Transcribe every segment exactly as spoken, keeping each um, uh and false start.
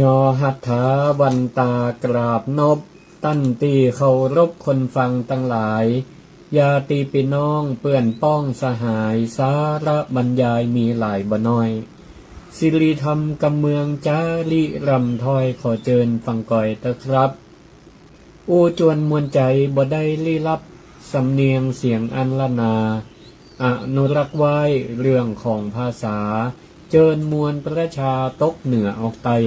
ยอหัตถาวันตากราบนบ ต้านตี้เคารพคนฟังตังหลาย ญาติปี้น้องเปื้อนป้องสหาย สาระบรรยายมีหลายบ่น้อย สิริธรรมกำเมืองจาริร่ำถ้อย ขอเจิญฟังกอยเต๊อะครับ อู้จวนมวลใจ๋บ่ได้ลี้ลับ สำเนียงเสียงอันล้านนา อนุรักษ์ไว้เรื่องของภาษา เจิญมวลประชาตกเหนือออกใต้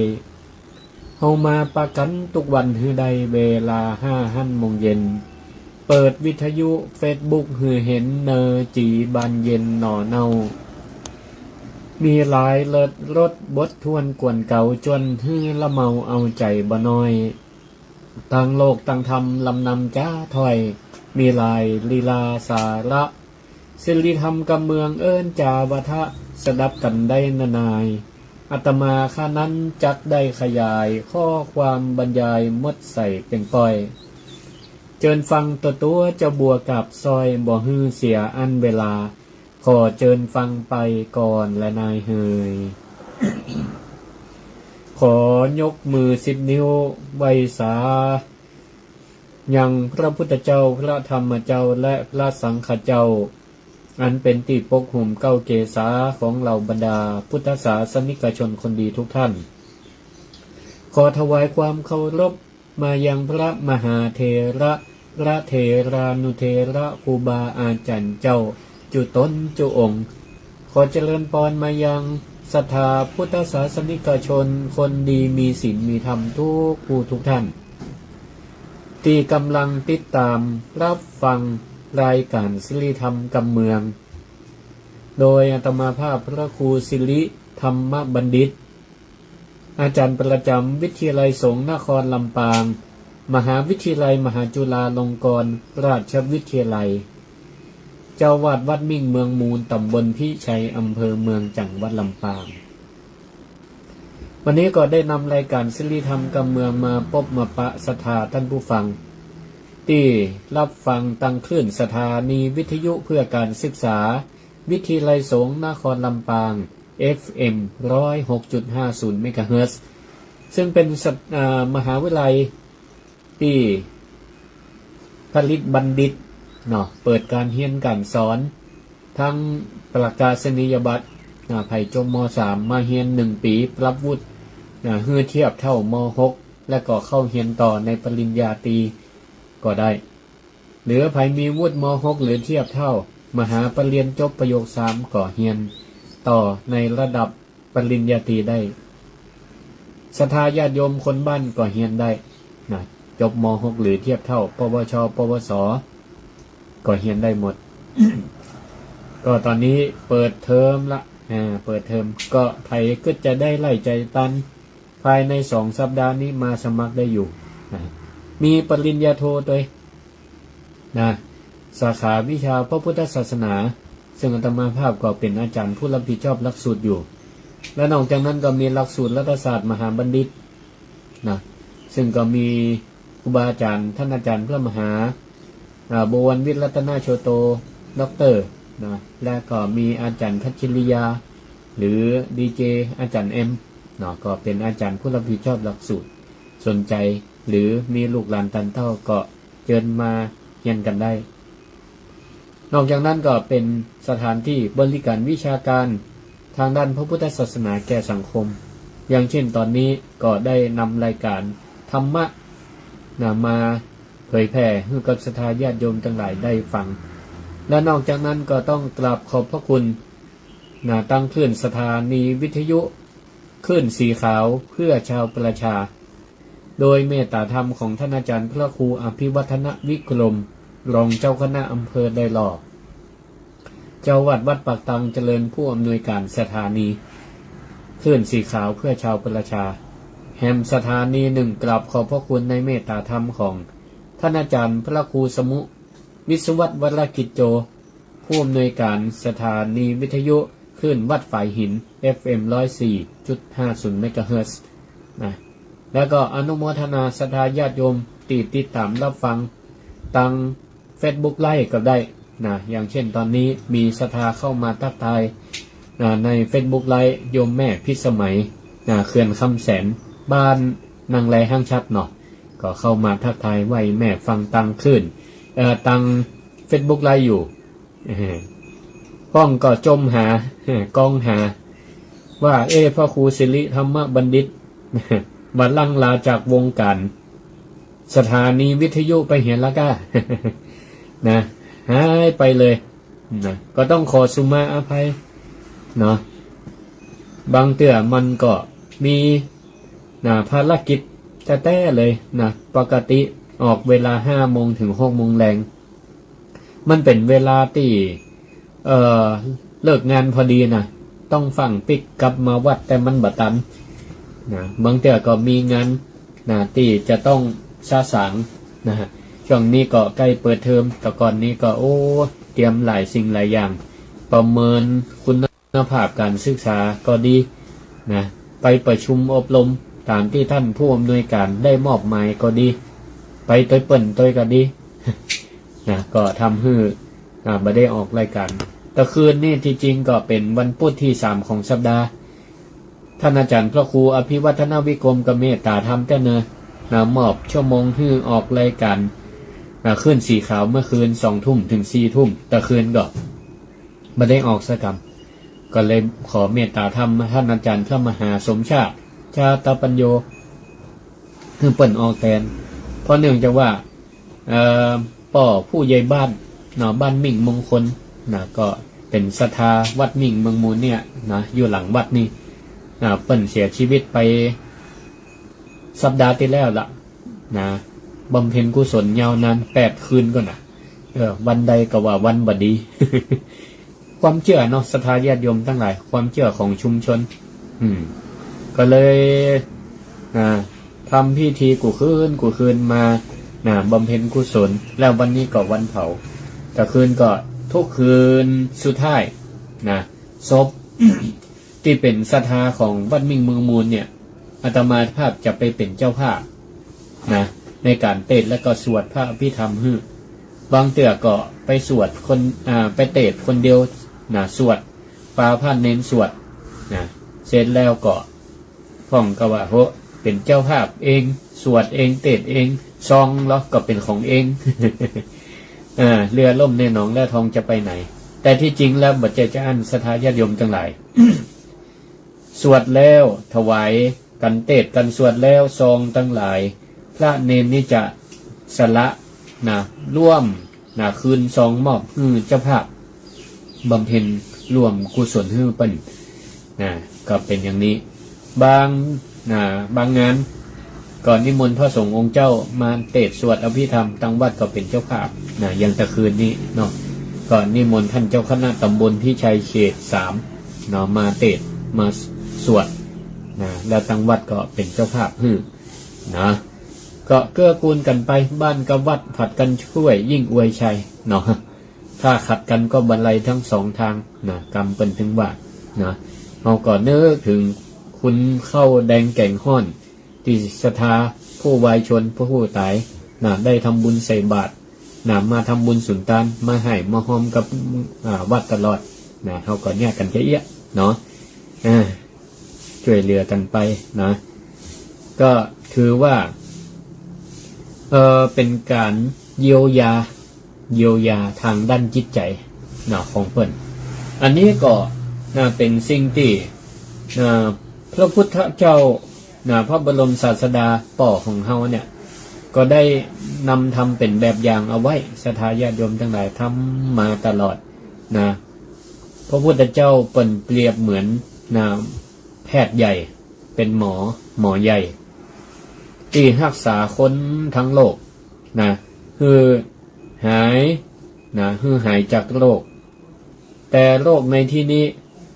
เฮามาปะกั๋นกู้วันหื้อได้เวลาห้าหั้นโมงเย็น เปิดวิทยุเฟซบุ๊กหื้อเห็นเนอจีบานเย็นหน่อเน่า มีหลายเลิศรสบททวนกวนเก่า จวนหื้อละเมาเอาใจ๋บ่น้อย ตังโลกตังธรรมลำนำจ๊าถ้อย มีหลายลีลาสาระ สิริธรรมกำเมืองเอิ้นจ๋าวาทะ สดับกั๋นได้นานาย อาตมาข้านั้นจักได้ขยาย ข้อความบรรยายหมดใส่เป่งป้อย เจิญฟังตั๋วตั๋วเจ้าบัวกาบซ้อย บ่หื้อเสียอั้นเวลา ขอเจิญฟังไปก่อนแลนายเหย ขอยกมือสิบนิ้วไหว้สา ยังพระพุทธเจ้า พระธรรมเจ้า และพระสังฆเจ้า อันเป๋นตี้ปกหุ้มเกล้าเกษาของเหล่าบรรดาพุทธศาสนิกชนคนดีทุกท่าน ขอถวายความเคารพมายังพระมหาเถระ พระเถรานุเถระ ครูบาอาจ๋ารย์เจ้า จุ๊ต๋นจุ๊องค์ ขอเจริญปอนมายังศรัทธาพุทธศาสนิกชนคนดีมีศีลมีธรรมทุกผู้ทุกท่าน ตี้ก่ำลังติดต๋ามฮับฟังรายก๋านสิริธรรมกำเมือง โดยอาตมาภาพพระครูสิริธรรมบัณฑิต อาจ๋ารย์ประจ๋ำวิทยาลัยสงฆ์นครลำปาง มหาวิทยาลัยมหาจุฬาลงกรณราชวิทยาลัย เจ้าอาวาสวัดมิ่งเมืองมูล ต๋ำบลพิชัย อำเภอเมือง จังหวัดลำปาง วันนี้ก็ได้นำรายก๋านสิริธรรมกำเมืองมาปบมาปะศรัทธาต้านผู้ฟัง ตี้ฮับฟังตางคลื่นสถานีวิทยุเพื่อการศึกษา วิทยาลัยสงฆ์นครลำปาง เอฟเอ็ม ร้อยหกจุดห้าศูนย์ เมกะเฮิรตซ์ ซึ่งเป๋นสถ- อ่า มหาวิทยาลัยตี้ผลิตบัณฑิตเนาะ เปิดก๋านเฮียนก๋านสอน ตึงประกาศนียบัตร อ่า ใผจบ ม.สาม มาเฮียนหนึ่งปี๋ ปรับวุฒิ อ่า หื้อเทียบเต้า ม.หก และก็เข้าเฮียนต่อในปริญญาตรีก็ได้ หรือใผมีวุฒิ ม.หก หรือเทียบเต้า มหาปริญญา จบประโยคสาม ก็เฮียนต่อในระดับปริญญาตรีได้ ศรัทธาญาติโยมคนบ้านก็เฮียนได้นะ จบ ม.หก หรือเทียบเต้า ปวช ปวส ก็เฮียนได้หมด ก็ต๋อนนี้เปิดเทอมละ อ่า เปิดเทอม ก็ใผกึ๊ดจะได้ไล่ใจ๋ตัน ภายในสองสัปดาห์นี้มาสมัครได้อยู่นะ มีปริญญาโทตวยนะ สาขาวิชาพระพุทธศาสนา ซึ่งอาตมาภาพก็เป๋นอาจ๋ารย์ผู้ฮับผิดชอบหลักสูตรอยู่ และนอกจากนั้นก็มีหลักสูตรรัฐศาสตร์มหาบัณฑิตนะ ซึ่งก็มีครูบาอาจ๋ารย์ ต้านอาจ๋ารย์พระมหา อ่า บวรวิทย์รัตนโชโต ด็อกเตอร์ นะ และก็มีอาจ๋ารย์พัชริยา หรือดีเจอาจ๋ารย์แอมเนาะ ก็เป๋นอาจ๋ารย์ผู้ฮับผิดชอบหลักสูตร สนใจ๋หรือมีลูกหลานตันเต้าก็เจิญมาเฮียนกั๋นได้ นอกจากนั้นก็เป๋นสถานตี้บริก๋านวิชาก๋านตางด้านพระพุทธศาสนาแก่สังคม อย่างเช่นต๋อนนี้ก็ได้นำรายก๋านธรรมะนะ มาเผยแผ่หื้อกับศรัทธาญาติโยมตังหลายได้ฟัง และนอกจากนั้นก็ต้องกราบขอบพระคุณนะ ตางคลื่นสถานีวิทยุคลื่นสีขาวเพื่อชาวประชา โดยเมตตาธรรมของต้านอาจ๋ารย์พระครูอภิวัฒนวิกรม รองเจ้าคณะอำเภอดอยหล่อ เจ้าอาวาสวัดปากตังเจริญ ผู้อำนวยก๋านสถานีคลื่นสีขาวเพื่อชาวประชา แหมสถานีนึ่งกราบขอบพระคุณในเมตตาธรรมของต้านอาจ๋ารย์พระครูสมุ วิศวัตรวรกิจโจ ผู้อำนวยก๋านสถานีวิทยุคลื่นวัดฝายหิน เอฟเอ็ม ร้อยสี่จุดห้าศูนย์ เมกะเฮิรตซ์ นะ แล้วก็อนุโมทนาศรัทธาญาติโยมตี้ติดต๋ามฮับฟังตางเฟซบุ๊กไลฟ์ก็ได้นะ อย่างเช่นต๋อนนี้มีศรัทธาเข้ามาตั๊กตายนะ ในเฟซบุ๊กไลฟ์ โยมแม่พิสมัยนะ เขื่อนคำแสน บ้านนังแลห้างชัดเนาะ ก็เข้ามาทักทายไหว้แม่ฟังตังคลื่น เอ่อ ตังเฟซบุ๊กไลฟ์อยู่ เออ พ่องก็จมหา เออ ก้องหา ว่า เอ๊ะ พระครูสิริธรรมบัณฑิต ว่าลั่งลาจากวงการ สถานีวิทยุไปเหียละก้า นะ หายไปเลย นะ ก็ต้องขอสุมาอภัยเนาะ บางเตื้อมันก็มี นะ ภารกิจแต๊ๆ เลยนะ ปกติออกเวลาห้าโมงถึงหกโมงแลง มันเป๋นเวลาตี้ เอ่อ เลิกงานพอดีนะ ต้องฟั่งปิ๊กกลับมาวัด แต่มันบ่ตันนะ บางเตื้อก็มีงานนะ ตี้จะต้องสะสางนะฮะ ช่วงนี้ก็ใก้เปิดเทอม แต่ก่อนนี้ก็ โอ้ เตรียมหลายสิ่งหลายอย่าง ประเมินคุณภาพการศึกษาก็ดีนะ ไปประชุมอบรมต๋ามตี้ท่านผู้อำนวยการได้มอบหมายก็ดี ไปตวยเปิ้นตวยก็ดี นะ ก็ทำหื้อ อ่า บ่ได้ออกรายการ ตะคืนนี่ที่จริงก็เป๋นวันพุธที่สามของสัปดาห์ ท่านอาจารย์พระครูอภิวัฒนวิกรมก็เมตตาธรรมแต๊เนอ นะ มอบชั่วโมงหื้อออกรายการ นะ คลื่นสีขาวเมื่อคืนสองทุ่มถึงสี่ทุ่ม ตะคืนก็บ่ได้ออกสักกำ ก็เลยขอเมตตาธรรมท่านอาจารย์พระมหาสมชาติ จาตปัญโญ หื้อเปิ้นออกแตน เพราะเนื่องจากว่า เอ่อ ป้อผู้ใหญ่บ้านเนาะ บ้านมิ่งมงคลนะ ก็เป๋นศรัทธาวัดมิ่งเมืองมูลเนี่ยนะ อยู่หลังวัดนี่นะ เปิ้นเสียชีวิตไปสัปดาห์ตี้แล้วละนะ บำเพ็ญกุศลยาวนานแปดคืนก่อนนะ เออ วันใดก็ว่าวันบ่ดี ความเจื้อเนาะ ศรัทธาญาติโยมตังหลาย ความเจื้อของชุมชน อืม ก็เลย อ่า ทำพิธีกู้คืนกู้คืนมา นะ บำเพ็ญกุศล แล้ววันนี้ก็วันเผา ตะคืนก็ทุกคืนสุดท้าย นะ ศพ ตี้เป๋นศรัทธาของวัดมิ่งเมืองมูลเนี่ย อาตมาภาพจะไปเป๋นเจ้าภาพ นะ ในการเตสน์และก็สวดพระอภิธรรมหื้อ บางเตื้อก็ไปสวดคน อ่า ไปเตสน์คนเดียวนะ สวดปาพระเณรสวดนะ เสร็จแล้วก็พ่องก็ว่า โห เป๋นเจ้าภาพเอง สวดเอง เตสน์เอง ซองลอก็เป๋นของเอง อ่า เรือล่มในหนองและทองจะไปไหน แต่ที่จริงแล้วบ่ใจ้จะอั้น ศรัทธาญาติโยมตังหลาย สวดแล้วถวาย กันเตสน์กันสวดแล้วซองตังหลาย พระเณรนี่จะสละนะ ร่วมนะ คืนซองมอบหื้อเจ้าภาพ บำเพ็ญร่วมกุศลหื้อเปิ้นนะ ก็เป๋นอย่างนี้ บางนะ บางงานก็นิมนต์พระสงฆ์องค์เจ้ามาเตสน์สวดอภิธรรม ตังวัดก็เป๋นเจ้าภาพนะ อย่างตะคืนนี้เนาะ ก็นิมนต์ท่านเจ้าคณะตำบลพิชัยเขตสามเนาะ มาเตสน์มาสวด นะ แล้วตังวัดก็เป๋นเจ้าภาพหื้อ นะ ก็เกื้อกูลกั๋นไป บ้านกับวัดผลัดกั๋นช่วยยิ่งอวยชัย เนาะ ถ้าขัดกั๋นก็บันไลทั้งสองตาง นะ กำเปิ้นตึงว่า นะ เฮาก็นึกเถิงคุณเข้าแดงแก๋งฮ้อน ตี้ศรัทธาผู้วายชนผู้ต๋าย นะ ได้ทำบุญใส่บาตร นะ มาทำบุญสุนตาน มาไห้มาฮอมกับ อ่า วัดตลอด นะ เฮาก็เยียะกั๋นเยียะๆ เนาะ อ่า ช่วยเหลือกั๋นไป นะ ก็ถือว่า เอ่อ เป๋นก๋านเยียวยา เยียวยาตางด้านจิตใจ๋ นะ ของเปิ้น อันนี้ก็ นะ เป๋นสิ่งตี้ นะ พระพุทธเจ้า นะ พระบรมศาสดาป้อของเฮาเนี่ย ก็ได้นำทำเป๋นแบบอย่างเอาไว้ ศรัทธาญาติโยมตังหลาย ทำมาตลอด นะ พระพุทธเจ้าเปิ้นเปรียบเหมือน นะ แพทย์ใหญ่ เป๋นหมอ หมอใหญ่ ตี้ฮักษาคนตังโลก นะ หื้อหาย นะ หื้อหายจากโรค แต่โรคในตี้นี้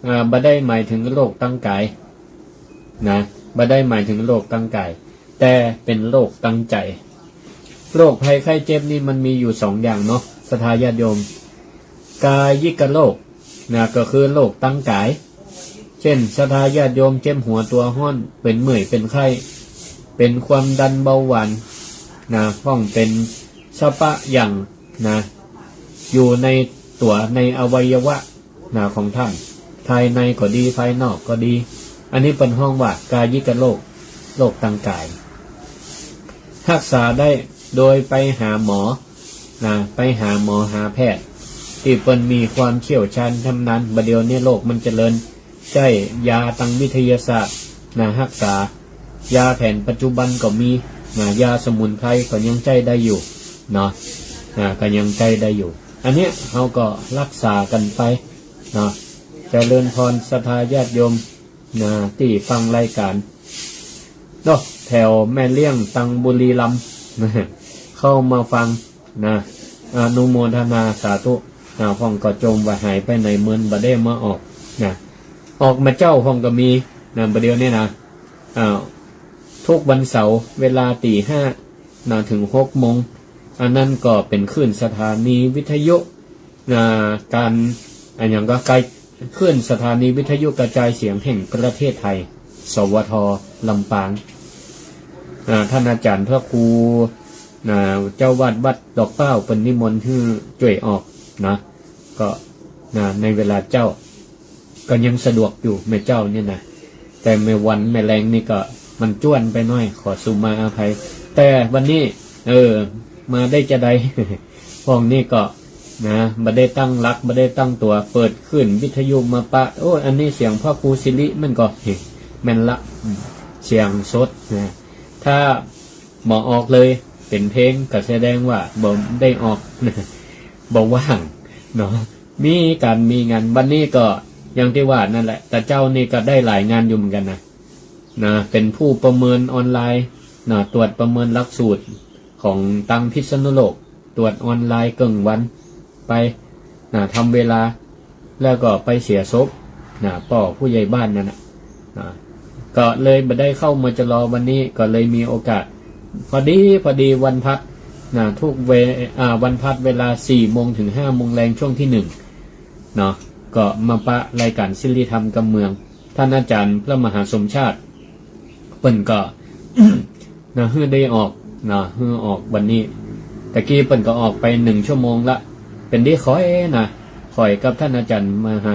อ่า บ่ได้หมายเถิงโรคตางก๋าย นะ บ่ได้หมายเถิงโรคตางก๋าย แต่เป๋นโรคตางใจ๋ โรคภัยไข้เจ็บนี่มันมีอยู่สองอย่างเนาะ ศรัทธาญาติโยม กายิกโรค นะ ก็คือโรคตางก๋าย เจ้น ศรัทธาญาติโยมเจ็บหัวตั๋วฮ้อน เป๋นเมื่อยเป๋นไข้ เป๋นความดันเบาหวาน นะ พ่องเป๋นสะปะหยั่ง นะ อยู่ในตั๋วในอวัยวะ นะ ของต้าน ภายในก็ดี ภายนอกก็ดี อันนี้เปิ้นฮ้องว่ากายิกโรค โรคตางก๋าย ฮักษาได้โดยไปหาหมอ นะ ไปหาหมอหาแพทย์ ตี้เปิ้นมีความเชี่ยวชาญชำนาญ บ่าเดี่ยวนี้โลกมันเจริญ ใจ๊ยาตางวิทยาศาสตร์ นะ ฮักษา ยาแผนปัจจุบันก็มี นะ ยาสมุนไพรก็ยังใจ๊ได้อยู่ เนาะ นะ ก็ยังใจ๊ได้อยู่ อันเนี้ยเฮาก็ฮักษากั๋นไป เนาะ เจริญพรศรัทธาญาติโยม นะ ตี้ฟังรายก๋าน เนาะ แถวแม่เลี้ยงตางบุรีรัมย์ เข้ามาฟัง นะ อนุโมทนาสาธุ นะ พ่องก็จมว่าหายไปไหนเหมือนบ่ได้มาออก นะ ออกมาเจ๊าพ่องก็มี นะ บ่าเดี่ยวนี้นะ อ่า ทุกวันเสาร์เวลาตีห้า นะ เถิงหกโมง อันนั้นก็เป๋นคลื่นสถานีวิทยุ อ่า ก๋าน อะหยังก็ คลื่นสถานีวิทยุกระจายเสียงแห่งประเทศไทย สวท ลำปาง อ่า ต้านอาจ๋ารย์พระครู อ่า เจ้าอาวาสวัดดอกเปล้าเปิ้นนิมนต์หื้อจ้วยออก นะ ก็ นะ ในเวลาเจ๊า ก็ยังสะดวกอยู่ แม่เจ๊าเนี่ยนะ แต่แม่วันแม่แลงนี่ก็มันจ้วนไปหน้อย ขอสุมาอภัย แต่วันนี้ เออ มาได้จาใด พ่องนี้ก็ นะ บ่ได้ตั้งหลัก บ่ได้ตั้งตั๋ว เปิดคลื่นวิทยุมาปะ โอ้ อันนี้เสียงพระครูสิริ มันก็ เฮ้ย แม่นละ อืม เสียงสด นะ ถ้าบ่ออกเลย เป๋นเพลง ก็แสดงว่าบ่ได้ออก บ่ว่าง เนาะ มีก๋านมีงาน วันนี้ก็อย่างตี้ว่านั่นแหละ ตาเจ้านี่ก็ได้หลายงานอยู่เหมือนกั๋นนะ นะ เป๋นผู้ประเมินออนไลน์ นะ ตรวจประเมินหลักสูตรของตางพิษณุโลก ตรวจออนไลน์เกิ่งวันไป นะ ทำเวลา แล้วก็ไปเสียศพ นะ ป้อผู้ใหญ่บ้านนั่นน่ะ นะ ก็เลยบ่ได้เข้า มจล วันนี้ ก็เลยมีโอกาส พอดี พอดีวันพัด นะ ทุกเว- อ่า วันพัดเวลาสี่โมงเถิงห้าโมงแลง ช่วงตี้หนึ่ง เนาะ ก็มาปะรายก๋านสิริธรรมกำเมือง ต้านอาจ๋ารย์พระมหาสมชาติ เปิ้นก็ นะ หื้อได้ออก นะ หื้อออกวันนี้ ตะกี้เปิ้นก็ออกไปหนึ่งชั่วโมงละ เป๋นดีข้อยนะ ข้อยกับต้านอาจ๋ารย์มหา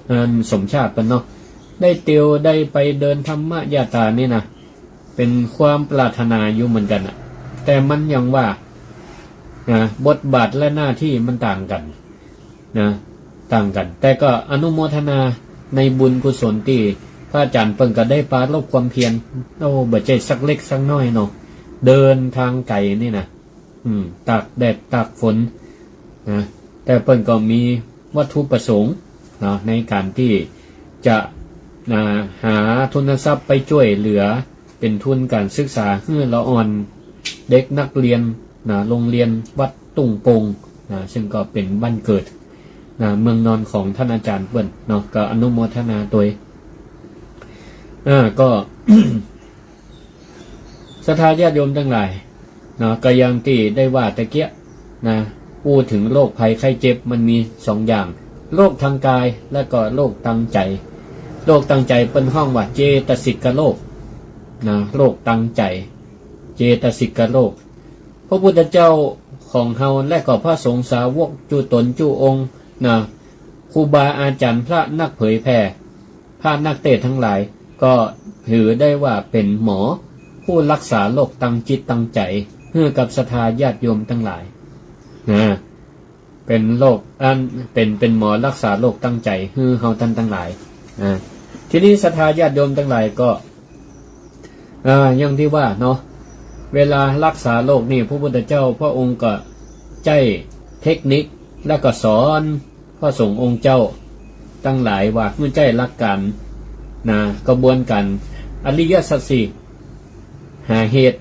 เอิ่ม สมชาติเปิ้นเนาะ ได้เตียว ได้ไปเดินธรรมยาตรานี่นะ เป๋นความปรารถนาอยู่เหมือนกั๋นน่ะ แต่มันอย่างว่า นะ บทบาทและหน้าตี้มันต่างกั๋น นะ ต่างกั๋น แต่ก็อนุโมทนาในบุญกุศลตี้พระอาจ๋ารย์เปิ้นก็ได้ปรารภความเพียร โอ้ บ่ใจ้สักเล็กสักน้อยเนาะ เดินตางไก๋นี่นะ อืม ตากแดดตากฝน นะ แต่เปิ้นก็มีวัตถุประสงค์ เนาะ ในก๋านตี้จะ นะ หาทุนทรัพย์ไปจ้วยเหลือ เป๋นทุนก๋านศึกษาหื้อละอ่อน เด็กนักเรียน นะ โฮงเฮียนวัดตุ้งโป่ง นะ ซึ่งก็เป๋นบ้านเกิด นะ เมืองนอนของต้านอาจ๋ารย์เปิ้นเนาะ ก็อนุโมทนาตวย อ่า ก็ ศรัทธาญาติโยมตังหลาย เนาะ ก็อย่างตี้ได้ว่าตะเกียะ นะ อู้เถิงโรคภัยไข้เจ็บมันมีสองอย่าง โรคตางก๋าย และก็โรคตางใจ๋ โรคตางใจ๋เปิ้นฮ้องว่าเจตสิกโรค นะ โรคตางใจ๋ เจตสิกโรค พระพุทธเจ้าของเฮาและก็พระสงฆ์สาวกจุ๊ต๋นจุ๊องค์ นะ ครูบาอาจ๋ารย์พระนักเผยแผ่ พระนักเตศน์ตังหลาย ก็ถือได้ว่าเป๋นหมอผู้ฮักษาโรคตางจิตตางใจ๋ หื้อกับศรัทธาญาติโยมตังหลาย นะ เป๋นโรค อัน เป๋น เป๋นหมอฮักษาโรคตางใจ๋ หื้อเฮาต้านตังหลาย นะ ทีนี้ศรัทธาญาติโยมตังหลายก็ อ่า อย่างตี้ว่าเนาะ เวลาฮักษาโรคนี่ พระพุทธเจ้าพระองค์ก็ใจ๊เทคนิค และก็สอนพระสงฆ์องค์เจ้าตังหลายว่าหื้อใจ๊หลักก๋าน นะ กระบวนก๋านอริยสัจสี่ หาเหตุ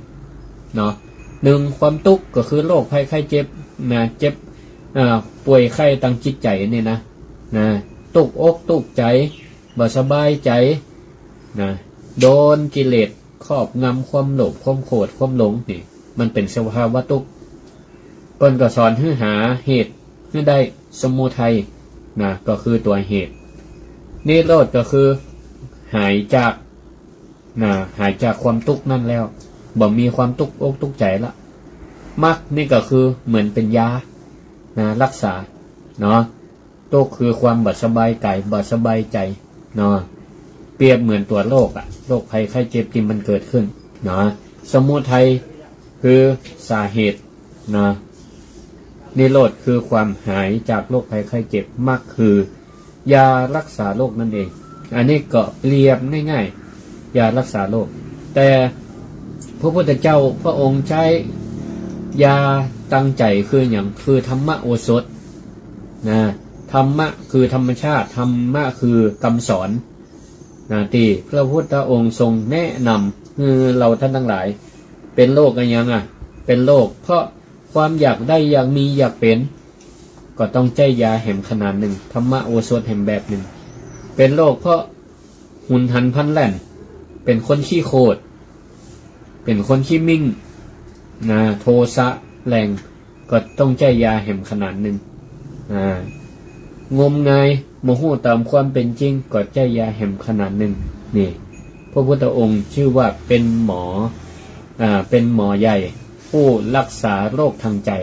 เนาะ หนึ่ง ความตุ๊กข์ก็คือโรคภัยไข้เจ็บ นะ เจ็บ อ่า ป่วยไข้ตางจิตใจ๋นี่นะ นะ ตุ๊กอกตุ๊กใจ๋ บ่สบายใจ๋ นะ โดนกิเลสครอบงำ ความโลภ ความโกรธ ความหลง นี่ มันเป๋นสภาวะตุ๊กข์ เปิ้นก็สอนหื้อหาเหตุหื้อได้ สมุทัย นะ ก็คือตั๋วเหตุ นิโรธก็คือหายจาก นะ หายจากความตุ๊กข์นั้นแล้ว บ่มีความตุ๊กข์อกตุ๊กข์ใจ๋ละ มรรคนี่ก็คือเหมือนเป๋นยา นะ ฮักษา เนาะ ตุ๊กข์คือความบ่สบายก๋าย บ่สบายใจ๋ เนาะ เปรียบเหมือนตั๋วโรคอะ โรคภัยไข้เจ็บตี้มันเกิดขึ้น นะ สมุทัยคือสาเหตุนะ นิโรธคือความหายจากโรคภัยไข้เจ็บ มรรคคือยารักษาโรคนั่นเอง อันนี้ก็เปรียบง่ายๆ ยารักษาโรค แต่พระพุทธเจ้าพระองค์ใจ๊ยาตังใจ๋คือหยัง คือธรรมโอสถนะ ธรรมะคือธรรมชาติ ธรรมะคือกำสอนนะ ตี้พระพุทธองค์ทรงแนะนำหื้อเฮาต้านตังหลาย เป๋นโรคอะหยังอะ เป๋นโรคเพราะความอยากได้ อยากมี อยากเป๋น ก็ต้องใจ๊ยาแหมขนาดนึ่ง ธรรมโอสถแหมแบบนึ่ง เป๋นโรคเพราะหุนหันพลันแล่น เป๋นคนขี้โขด เป๋นคนขี้มิ่งนะ โทสะแรง ก็ต้องใจ๊ยาแหมขนาดนึ่ง อ่า งมงาย บ่ฮู้ต๋ามความเป๋นจริง ก็ใจ๊ยาแหมขนาดนึ่ง นี่ พระพุทธองค์ชื่อว่าเป๋นหมอ อ่า เป๋นหมอใหญ่ ผู้รักษาโรคทางใจ๋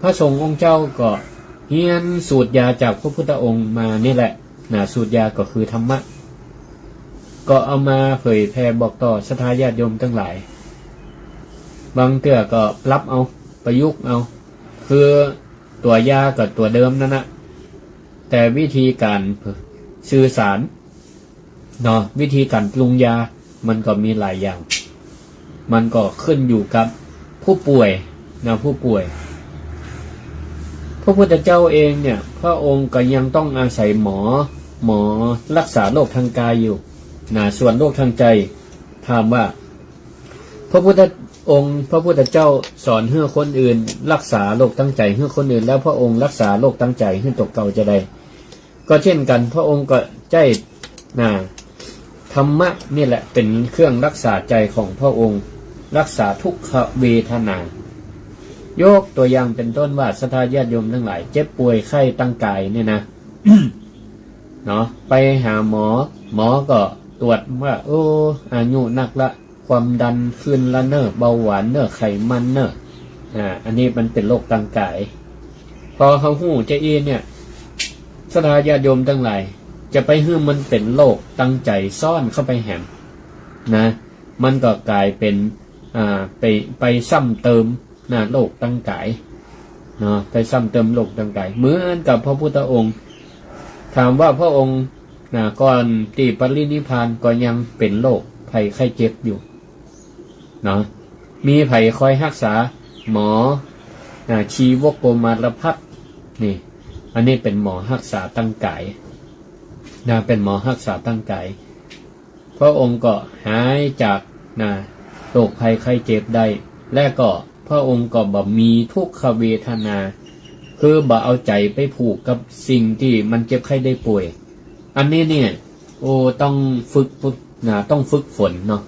พระสงฆ์องค์เจ้าก็เฮียนสูตรยาจากพระพุทธองค์มานี่แหละนะ สูตรยาก็คือธรรมะ ก็เอามาเผยแผ่บอกต่อศรัทธาญาติโยมตังหลาย บางเตื้อก็ปรับเอา ประยุกต์เอา คือตั๋วยาก็ตั๋วเดิมนั่นนะ แต่วิธีก๋านสื่อสารเนาะ วิธีก๋านปรุงยา มันก็มีหลายอย่าง มันก็ขึ้นอยู่กับผู้ป่วยนะ ผู้ป่วย พระพุทธเจ้าเองเนี่ย พระองค์ก็ยังต้องอาศัยหมอ หมอรักษาโรคทางกายอยู่นะ ส่วนโรคทางใจ๋ ถามว่า พระพุทธองค์ พระพุทธเจ้าสอนหื้อคนอื่นรักษาโรคตางใจ๋หื้อคนอื่น แล้วพระองค์รักษาโรคตางใจ๋หื้อตั๋วเก่าจาใด ก็เช่นกั๋น พระองค์ก็ใจ๊นะ ธรรมะนี่แหละเป๋นเครื่องรักษาใจ๋ของพระองค์ รักษาทุกขเวทนา ยกตั๋วอย่างเป๋นต้นว่า ศรัทธาญาติโยมตังหลาย เจ็บป่วยไข้ตางกายเนี่ยนะ เนาะ ไปหาหมอ หมอก็ตรวจว่า โอ้ อายุนักละ ความดันขึ้นละเน่อ เบาหวานเน่อ ไขมันเน่อ อ่า อันนี้มันเป๋นโรคตางกาย พอเฮาฮู้จาอี้เนี่ย ศรัทธาญาติโยมตังหลาย จะไปหื้อมันเป๋นโรคตางใจ๋ซ้อนเข้าไปแหมนะ มันก็ก๋ายเป๋น อ่า ไป ไปซ้ำเติมนะ โรคตางกายเนาะ ไปซ้ำเติมโรคตางกาย เหมือนกับพระพุทธองค์ ถามว่าพระองค์นะ ก่อนตี้ปรินิพพานก็ยังเป๋นโรคภัยไข้เจ็บอยู่เนาะ มีใผคอยฮักษา หมอนะ ชีวกโกมารภัทร นี่ อันนี้เป๋นหมอฮักษาตางกายนะ เป๋นหมอฮักษาตางกาย พระองค์ก็หายจากนะ โรคภัยไข้เจ็บได้ และก็พระองค์ก็บ่มีทุกขเวทนา คือบ่เอาใจ๋ไปผูกกับสิ่งตี้มันเจ็บไข้ได้ป่วย อันนี้เนี่ย โอ้ ต้องฝึกนะ ต้องฝึกฝนเนาะ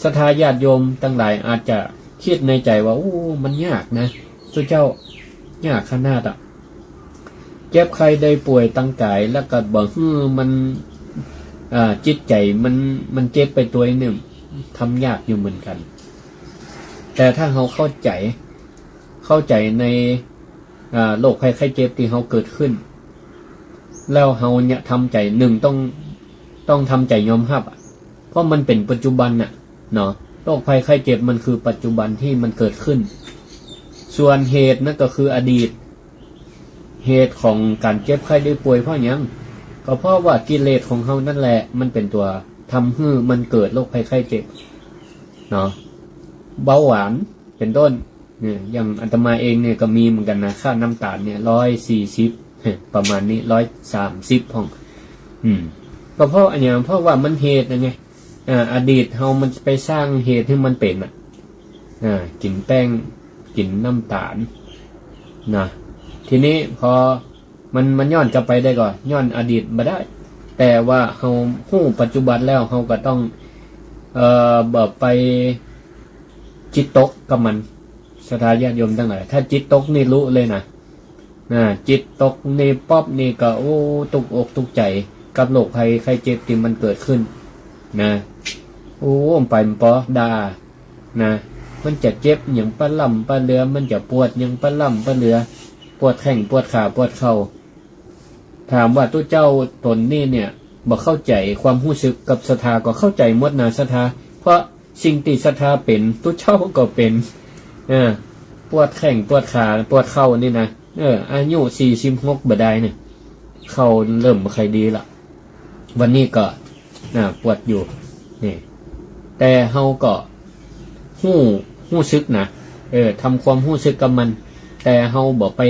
ศรัทธาญาติโยมตังหลายอาจจะกึ๊ดในใจ๋ว่า โอ้ มันยากนะ ตุ๊เจ้า ยากขนาดอะ เจ็บไข้ได้ป่วยตางกาย แล้วก็บ่หื้อมัน อ่า จิตใจ๋มัน มันเจ็บไปตวยนึ่ง ทำยากอยู่เหมือนกั๋น แต่ถ้าเฮาเข้าใจ๋ เข้าใจ๋ใน อ่า โรคภัยไข้เจ็บตี้เฮาเกิดขึ้น แล้วเฮาเนี่ยทำใจ๋ นึ่งต้อง ต้องทำใจ๋ยอมฮับอะ เพราะมันเป๋นปัจจุบันน่ะเนาะ โรคภัยไข้เจ็บมันคือปัจจุบันตี้มันเกิดขึ้น ส่วนเหตุนั่นก็คืออดีต เหตุของก๋านเจ็บไข้ได้ป่วยเพราะหยัง ก็เพราะว่ากิเลสของเฮานั่นแหละ มันเป๋นตั๋วทำหื้อมันเกิดโรคภัยไข้เจ็บเนาะ เบาหวานเป๋นต้น เนี่ย อย่างอาตมาเองเนี่ยก็มีเหมือนกั๋นนะ ค่าน้ำตาลเนี่ย ร้อยสี่สิบ ประมาณนี้ ร้อยสามสิบพ่อง อืม ก็เพราะอะหยัง เพราะว่ามันเหตุนะไง อ่า อดีตเฮามันไปสร้างเหตุหื้อมันเป๋นอะ อ่า กิ๋นแป้ง กิ๋นน้ำตาลนะ ทีนี้พอมัน มันย้อนกลับไปได้ก่อ ย้อนอดีตบ่ได้ แต่ว่าเฮาฮู้ปัจจุบันแล้ว เฮาก็ต้อง เอ่อ บ่ไปจิตตกกับมัน ศรัทธาญาติโยมตังหลาย ถ้าจิตตกนี่รู้เลยนะ นะ จิตตกนี่ปั๊บนี่ก็ โอ้ ตุ๊กอกตุ๊กใจ๋กับโรคภัยไข้เจ็บตี้มันเกิดขึ้นนะ โอ้ ไปมันปอด่านะ มันจะเจ็บหยังปะล่ำปะเหลือ มันจะปวดหยังปะล่ำปะเหลือ ปวดแข้งปวดขาปวดเข่า ถามว่าตุ๊เจ้าต๋นนี่เนี่ย บ่เข้าใจ๋ความฮู้สึกกับศรัทธา ก็เข้าใจ๋หมดนะศรัทธา เพราะ สิ่งตี้ศรัทธาเป๋น ตุ๊เจ้าก็เป๋น เออ ปวดแข้งปวดขาปวดเข่านี่นะ เออ อายุสี่สิบหกบ่ดายเนี่ย เข่าเริ่มบ่ใค่ดีละ วันนี้ก็ อ่า ปวดอยู่ นี่ แต่เฮาก็ ฮู้ ฮู้สึกนะ เออ ทำความฮู้สึกกับมัน แต่เฮาบ่ไป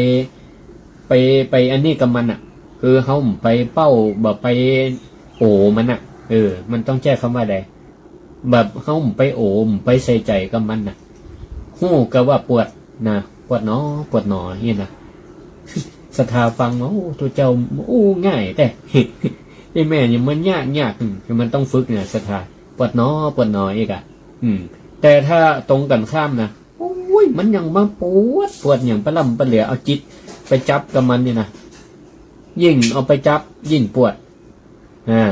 ไป ไปอันนี้กับมันน่ะ คือเฮาบ่ไปเป้า บ่ไปโอมันน่ะ เออ มันต้องใจ๊กำว่าใด แบบเฮาบ่ไปโอ บ่ไปใส่ใจ๋กับมันน่ะ ฮู้ก็ว่าปวดนะ ปวดหนอ ปวดหนอ อี้นะ ศรัทธาฟัง โอ้ ตุ๊เจ้า โอ้ ง่ายแต๊ ไอ้แม่เนี่ยมันยาก ยาก อืม มันต้องฝึกเนี่ย ศรัทธา ปวดหนอ ปวดหนอ อี้ก่ะ อืม แต่ถ้าตรงกั๋นข้ามนะ โอ้ย มันยังมาปวด ปวดหยังปะล่ำปะเหลือ เอาจิตไปจับกับมันนี่นะ ยิ่งเอาไปจับ ยิ่งปวด อ่า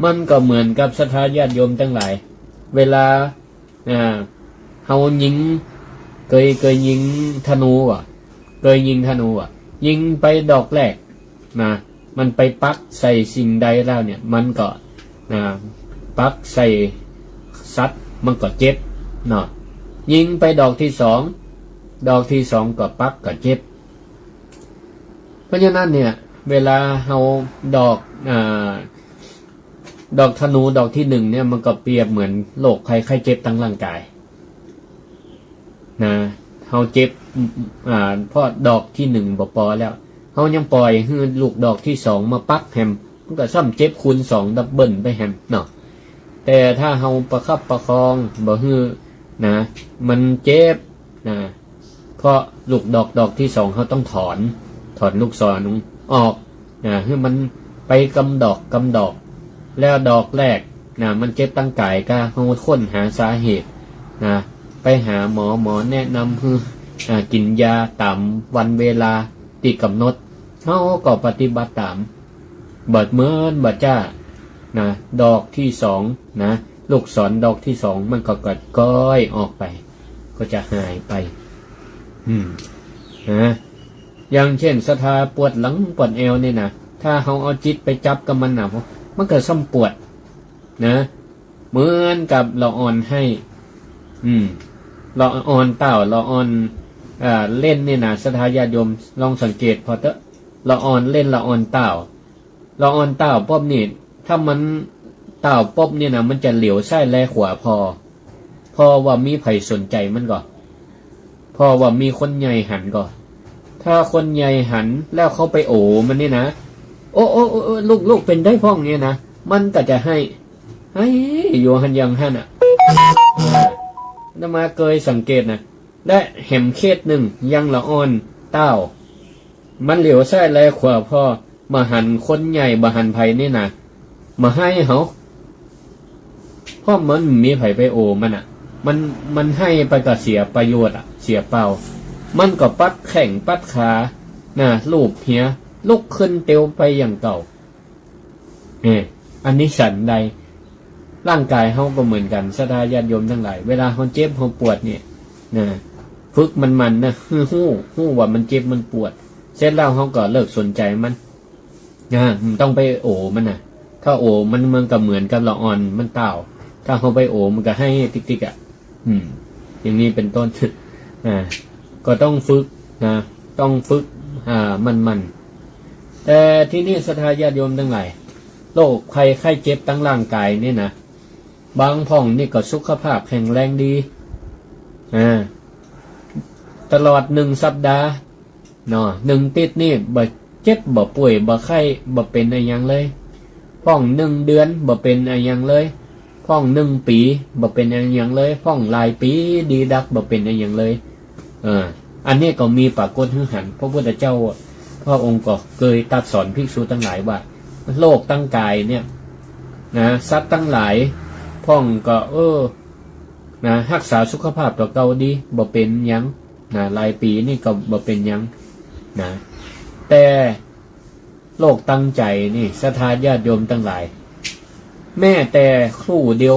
มันก็เหมือนกับศรัทธาญาติโยมตังหลาย เวลา อ่า เฮายิง เกย เกยยิงธนูบ่ เกยยิงธนูบ่ ยิงไปดอกแรก นะ มันไปปักใส่สิ่งใดแล้วเนี่ย มันก็ นะ ปักใส่สัตว์ มันก็เจ็บ เนาะ ยิงไปดอกตี้สอง ดอกตี้สองก็ปักก็เจ็บ เพราะฉะนั้นเนี่ย เวลาเฮาดอก อ่า ดอกธนูดอกตี้หนึ่งเนี่ย มันก็เปรียบเหมือนโรคภัยไข้เจ็บตางร่างก๋าย นะ เฮาเจ็บ อ่า เพราะดอกตี้หนึ่งบ่ปอแล้ว เฮายังป่อยหื้อลูกดอกตี้สองมาปักแหม มันก็ซ้ำเจ็บคูณสอง ดับเบิลไปแหมเนาะ แต่ถ้าเฮาประคับประคองบ่หื้อ นะ มันเจ็บ นะ เพราะลูกดอกดอกตี้สองเฮาต้องถอน ถอนลูกศรออก นะ หื้อมันไปกำดอกกำดอก แล้วดอกแรก นะ มันเจ็บตางก๋ายก็เฮาค้นหาสาเหตุ นะ ไปหาหมอ หมอแนะนำหื้อ อ่า กิ๋นยาต๋ามวันเวลาตี้กำหนด เฮาก็ปฏิบัติต๋าม บ่เหมือนบ่จ้า นะ ดอกตี้สอง นะ ลูกศรดอกตี้สอง มันก็ค่อยๆออกไป ก็จะหายไป อืม นะ อย่างเช่น ศรัทธาปวดหลังปวดแอวเนี่ยนะ ถ้าเฮาเอาจิตไปจับกับมันนะ มันก็ซ้ำปวด นะ เหมือนกับละอ่อนไห้ อืม ละอ่อนต้าว ละอ่อน เอ่อ เล่นเนี่ยนะ ศรัทธาญาติโยมลองสังเกตผ่อเต๊อะ ละอ่อนเล่น ละอ่อนต้าว ละอ่อนต้าวปุ๊บนี่ ถ้ามันต้าวปุ๊บเนี่ยนะ มันจะเหลียวซ้ายแลขวาผ่อ ผ่อว่ามีใผสนใจ๋มันก่อ ผ่อว่ามีคนใหญ่หันก่อ ถ้าคนใหญ่หันแล้วเข้าไปโอมันเนี่ยนะ โอ้ โอ้ โอ้ โอ้ ลูก ลูกเป๋นใดพ่องเนี่ยนะ มันก็จะไห้ ไห้อยู่หั้นอย่างหั้นน่ะ อาตมาเกยสังเกตนะ และแหมเคสนึ่งยังละอ่อนต้าว มันเหลียวซ้ายแลขวาผ่อ บ่หันคนใหญ่ บ่หันใผนี่นะ บ่ไห้เฮา เพราะมันบ่มีใผไปโอมันน่ะ มัน มันไห้ไปก็เสียประโยชน์อะ เสียเปล่า มันก็ปัดแข้งปัดขา นะ ลูบหัว ลุกขึ้นเตียวไปอย่างเก่า เออ อันนี้ฉันใด ร่างก๋ายเฮาก็เหมือนกั๋น ศรัทธาญาติโยมตังหลาย เวลาเฮาเจ็บเฮาปวดเนี่ย นะ ฝึกมันๆ นะ หื้อฮู้ ฮู้ว่ามันเจ็บมันปวด เสร็จแล้วเฮาก็เลิกสนใจ๋มัน นะ บ่ต้องไปโอมันน่ะ ถ้าโอมัน มันก็เหมือนกับละอ่อนมันต้าว ถ้าเฮาไปโอมันก็ไห้ติ๊กๆ อะ อืม อย่างนี้เป๋นต้น อ่า ก็ต้องฝึกนะ ต้องฝึก อ่า มันๆ แต่ทีนี้ศรัทธาญาติโยมตังหลาย โรคภัยไข้เจ็บตางร่างก๋ายนี่นะ บางพ่องนี่ก็สุขภาพแข็งแรงดี อ่า ตลอดนึ่งสัปดาห์ เนาะ นึ่งติ๊ดนี่บ่เจ็บบ่ป่วยบ่ไข้บ่เป๋นอะหยังเลย พ่องนึ่งเดือนบ่เป๋นอะหยังเลย พ่องนึ่งปี๋บ่เป๋นอะหยังเลย พ่องหลายปี๋ดีดักบ่เป๋นอะหยังเลย เออ อันนี้ก็มีปรากฏหื้อหัน พระพุทธเจ้า พระองค์ก็เกยตรัสสอนภิกษุตังหลายว่า โรคตางก๋ายเนี่ย นะ สัตว์ตังหลาย พ่องก็ เออ นะ ฮักษาสุขภาพตั๋วเก่าดี บ่เป๋นหยัง นะ หลายปี๋นี่ก็บ่เป๋นหยัง นะ แต่โรคตางใจ๋นี่ ศรัทธาญาติโยมตังหลาย แม้แต่ครู่เดียว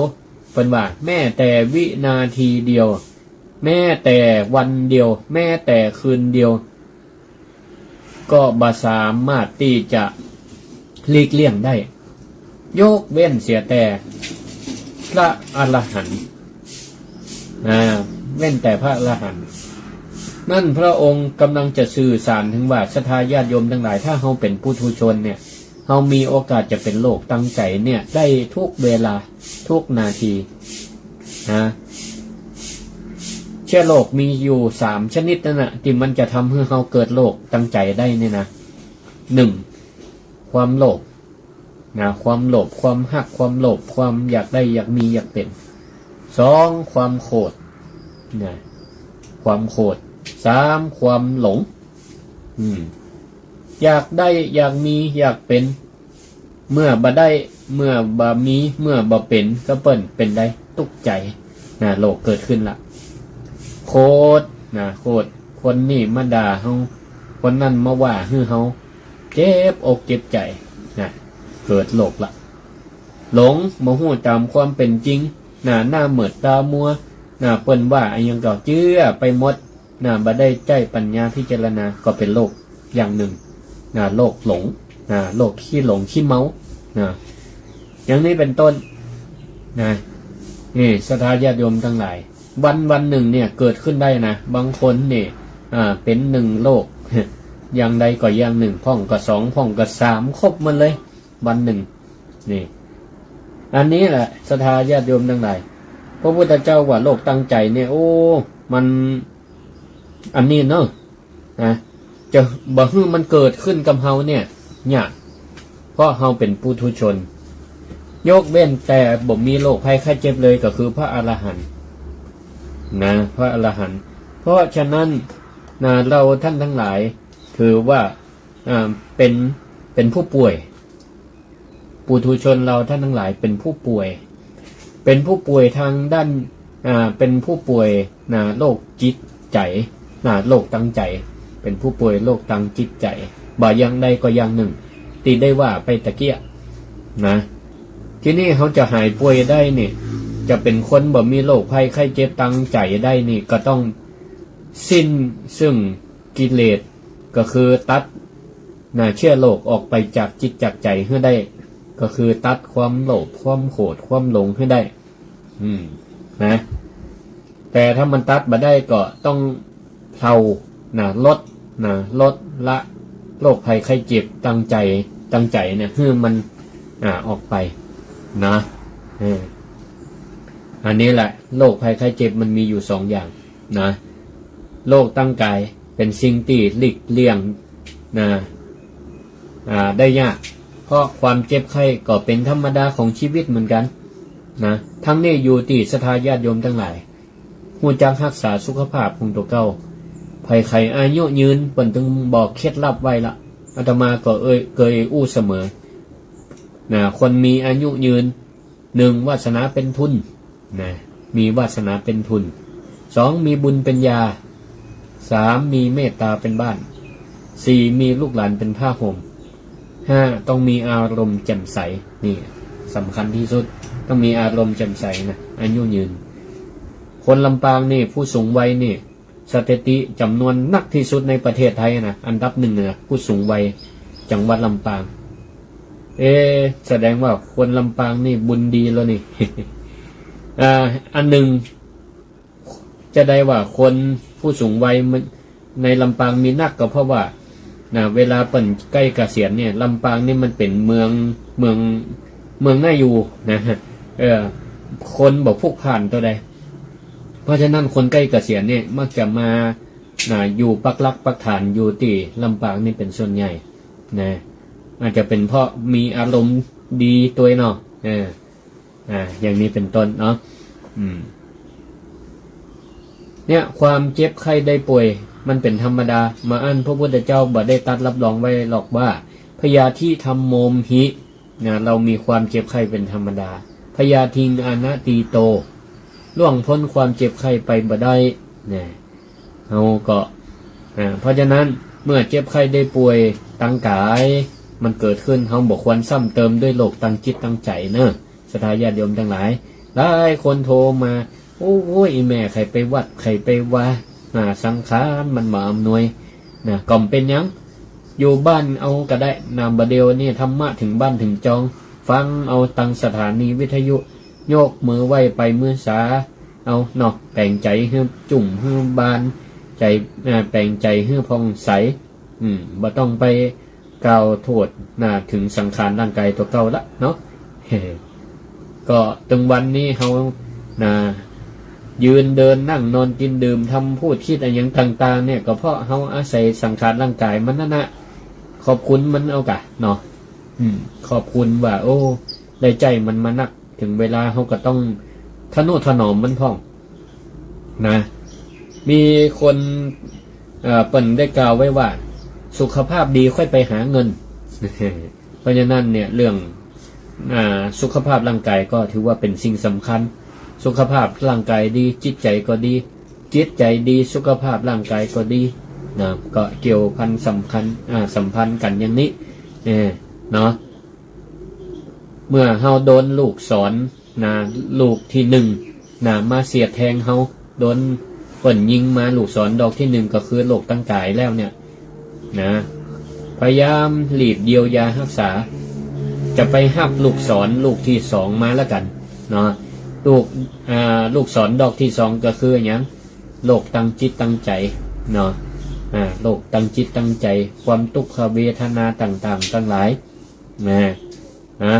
เปิ้นว่า แม้แต่วินาทีเดียว แม้แต่วันเดียว แม้แต่คืนเดียว ก็บ่สามารถตี้จะหลีกเลี่ยงได้ ยกเว้นเสียแต่พระอรหันต์ อ่า เว้นแต่พระอรหันต์ นั่นพระองค์กำลังจะสื่อสารเถิงว่า ศรัทธาญาติโยมตังหลาย ถ้าเฮาเป๋นปุถุชนเนี่ย เฮามีโอกาสจะเป๋นโรคตังใจ๋เนี่ย ได้กู้เวลากู้นาที นะ เจื๊อโรคมีอยู่สามชนิดนั่นน่ะ ตี้มันจะทำหื้อเฮาเกิดโรคตังใจ๋ได้เนี่ยนะ นึ่ง ความโลภ นะ ความโลภ ความฮัก ความโลภ ความอยากได้ อยากมี อยากเป๋น สอง ความโขด นะ ความโขด สาม ความหลง อืม อยากได้ อยากมี อยากเป๋น เมื่อบ่ได้ เมื่อบ่มี เมื่อบ่เป๋น ก็เปิ้นเป๋นใด ตุ๊กใจ๋ นะ โรคเกิดขึ้นละ โขด นะ โขด คนนี้มาด่าเฮา คนนั้นมาว่าหื้อเฮา เจ็บอกเจ็บใจ๋ นะ เกิดโรคละ หลง บ่ฮู้ต๋ามความเป๋นจริง นะ หน้ามืดต๋ามัว นะ เปิ้นว่าอะหยังก็เจื้อไปหมด นะ บ่ได้ใจ๊ปัญญาพิจารณา ก็เป๋นโรคอย่างนึ่ง นะ โรคหลง นะ โรคขี้หลงขี้เมา นะ อย่างนี้เป๋นต้น นะ นี่ ศรัทธาญาติโยมตังหลาย วันวันนึ่งเนี่ยเกิดขึ้นได้นะ บางคนเนี่ย อ่า เป๋นนึ่งโรค อย่างใดก็อย่างนึ่ง พ่องก็สอง พ่องก็สาม ครบหมดเลย วันนึ่ง นี่ อันนี้แหละ ศรัทธาญาติโยมตังหลาย พระพุทธเจ้าว่าโรคตังใจ๋เนี่ย โอ้ มัน อันนี้เนาะ นะ จะบ่หื้อมันเกิดขึ้นกับเฮาเนี่ย ยาก เพราะเฮาเป๋นปุถุชน ยกเว้นแต่บ่มีโรคภัยไข้เจ็บเลย ก็คือพระอรหันต์ นะ พระอรหันต์ เพราะฉะนั้น นะ เราท่านทั้งหลาย ถือว่า อ่า เป๋น เป๋นผู้ป่วย ปุถุชนเราท่านทั้งหลายเป๋นผู้ป่วย เป๋นผู้ป่วยทางด้าน อ่า เป๋นผู้ป่วย นะ โรคจิตใจ๋ นะ โรคตังใจ๋ เป๋นผู้ป่วยโรคตังจิตใจ๋ บ่อย่างใดก็อย่างนึ่ง ตี้ได้ว่าไปตะเกียะ นะ ทีนี้เฮาจะหายป่วยได้นี่ จะเป๋นคนบ่มีโรคภัยไข้เจ็บตังใจ๋ได้นี่ ก็ต้องสิ้นซึ่งกิเลส ก็คือตัด นะ เจื๊อโรคออกไปจากจิตจากใจ๋หื้อได้ ก็คือตัดความโลภ ความโขด ความหลงหื้อได้ อืม นะ แต่ถ้ามันตัดบ่ได้ก็ต้องเผา นะ ลด นะ ลดละโรคภัยไข้เจ็บตังใจ๋ ตังใจ๋เนี่ย หื้อมัน อ่า ออกไป นะ เออ อันนี้แหละ โรคภัยไข้เจ็บมันมีอยู่สองอย่าง นะ โรคตังก๋ายเป๋นสิ่งตี้หลีกเลี่ยง นะ อ่า ได้ยาก เพราะความเจ็บไข้ก็เป๋นธรรมดาของชีวิตเหมือนกั๋น นะ ทั้งนี้อยู่ตี้ศรัทธาญาติโยมตังหลาย ฮู้จักฮักษาสุขภาพของตั๋วเก่า ใผใค่อายุยืน เปิ้นตึงบอกเคล็ดลับไว้ละ อาตมาก็เอ่ย เกยอู้เสมอ นะ คนมีอายุยืน นึ่ง วาสนาเป๋นทุน นะ มีวาสนาเป๋นทุน สอง มีบุญเป๋นยา สาม มีเมตตาเป๋นบ้าน สี่ มีลูกหลานเป๋นผ้าห่ม ห้า ต้องมีอารมณ์แจ่มใส นี่สำคัญตี้สุด ต้องมีอารมณ์แจ่มใสนะ อายุยืน คนลำปางนี่ ผู้สูงวัยนี่ สถิติจ๋ำนวนนักตี้สุดในประเทศไทยนะ อันดับนึ่งนะ ผู้สูงวัยจังหวัดลำปาง เอ๊ะ แสดงว่าคนลำปางนี่บุญดีแล้วนี่ อ่า อันนึ่ง จะได้ว่าคนผู้สูงวัยมัน ในลำปางมีนักก็เพราะว่า นะ เวลาเปิ้นใก้เกษียณเนี่ย ลำปางนี่มันเป๋นเมือง เมือง เมืองน่าอยู่นะ เออ คนบ่พลุกพล่านเต้าใด เพราะฉะนั้นคนใก้เกษียณเนี่ยมักจะมา นะ อยู่ปักหลักปักฐานอยู่ตี้ลำปางนี่เป๋นส่วนใหญ่ นะ อาจจะเป๋นเพราะมีอารมณ์ดีตวยเนาะ เออ อ่า อย่างนี้เป๋นต้นเนาะ อืม เนี่ย ความเจ็บไข้ได้ป่วยมันเป๋นธรรมดา บ่อั้นพระพุทธเจ้าบ่ได้ตรัสรับรองไว้หรอกว่า พยาธิธัมโมมหิ นะ เรามีความเจ็บไข้เป๋นธรรมดา พยาธิงอนัตถิโต ล่วงป๊นความเจ็บไข้ไปบ่ได้ นะ เฮาก็ อ่า เพราะฉะนั้นเมื่อเจ็บไข้ได้ป่วยตังก๋ายมันเกิดขึ้น เฮาบ่ควรซ้ำเติมด้วยโรคตังจิตตังใจ๋เนาะ ศรัทธาญาติโยมตังหลาย หลายคนโทรมา โอ้ย อีแม่ใค่ไปวัด ใค่ไปวา อ่า สังขารมันบ่อำนวย นะ ก็บ่เป๋นหยัง อยู่บ้านเอาก็ได้ นะ บ่าเดี่ยวนี่ธรรมะเถิงบ้านเถิงจอง ฟังเอาตังสถานีวิทยุ ยกมือไหว้ไปมือสา เอาเนาะ แป๋งใจ๋หื้อจุ่มหื้อบาน ใจ๋ อ่า แป๋งใจ๋หื้อผ่องใส อืม บ่ต้องไปกล่าวโต้ษนะ เถิงสังขารร่างก๋ายตั๋วเก่าละเนาะ ก็เถิงวันนี้เฮานะ ยืนเดินนั่งนอนกินดื่มทำพูดคิดอะหยังต่างๆ เนี่ย ก็เพราะเฮาอาศัยสังขารร่างก๋ายมันนั่นนะ ขอบคุณมันเอากะเนาะ อืม ขอบคุณว่า โอ้ ได้ใจ๊มันมานัก เถิงเวลาเฮาก็ต้องทะนุถนอมมันพ่องนะ มีคน เอ่อ เปิ้นได้กล่าวไว้ว่า สุขภาพดีค่อยไปหาเงิน เพราะฉะนั้นเนี่ย เรื่อง อ่า สุขภาพร่างก๋ายก็ถือว่าเป๋นสิ่งสำคัญ สุขภาพร่างก๋ายดี จิตใจ๋ก็ดี จิตใจ๋ดี สุขภาพร่างก๋ายก็ดีนะ ก็เกี่ยวพันสำคัญ อ่า สัมพันธ์กั๋นอย่างนี้ เออ เนาะ เมื่อเฮาโดนลูกศรนะ ลูกตี้นึ่งนะ มาเสียดแทงเฮา โดนเปิ้นยิงมาลูกศรดอกตี้นึ่ง ก็คือโรคตังก๋ายแล้วเนี่ยนะ พยายามรีบเยียวยาฮักษา จะไปฮับลูกศรลูกตี้สองมาแล้วกั๋นเนาะ ลูก อ่า ลูกศรดอกตี้สองก็คือหยัง โรคตังจิตตังใจ๋เนาะ อ่า โรคตังจิตตังใจ๋ ความตุ๊กขเวทนาต่างๆ ตังหลาย นะ นะ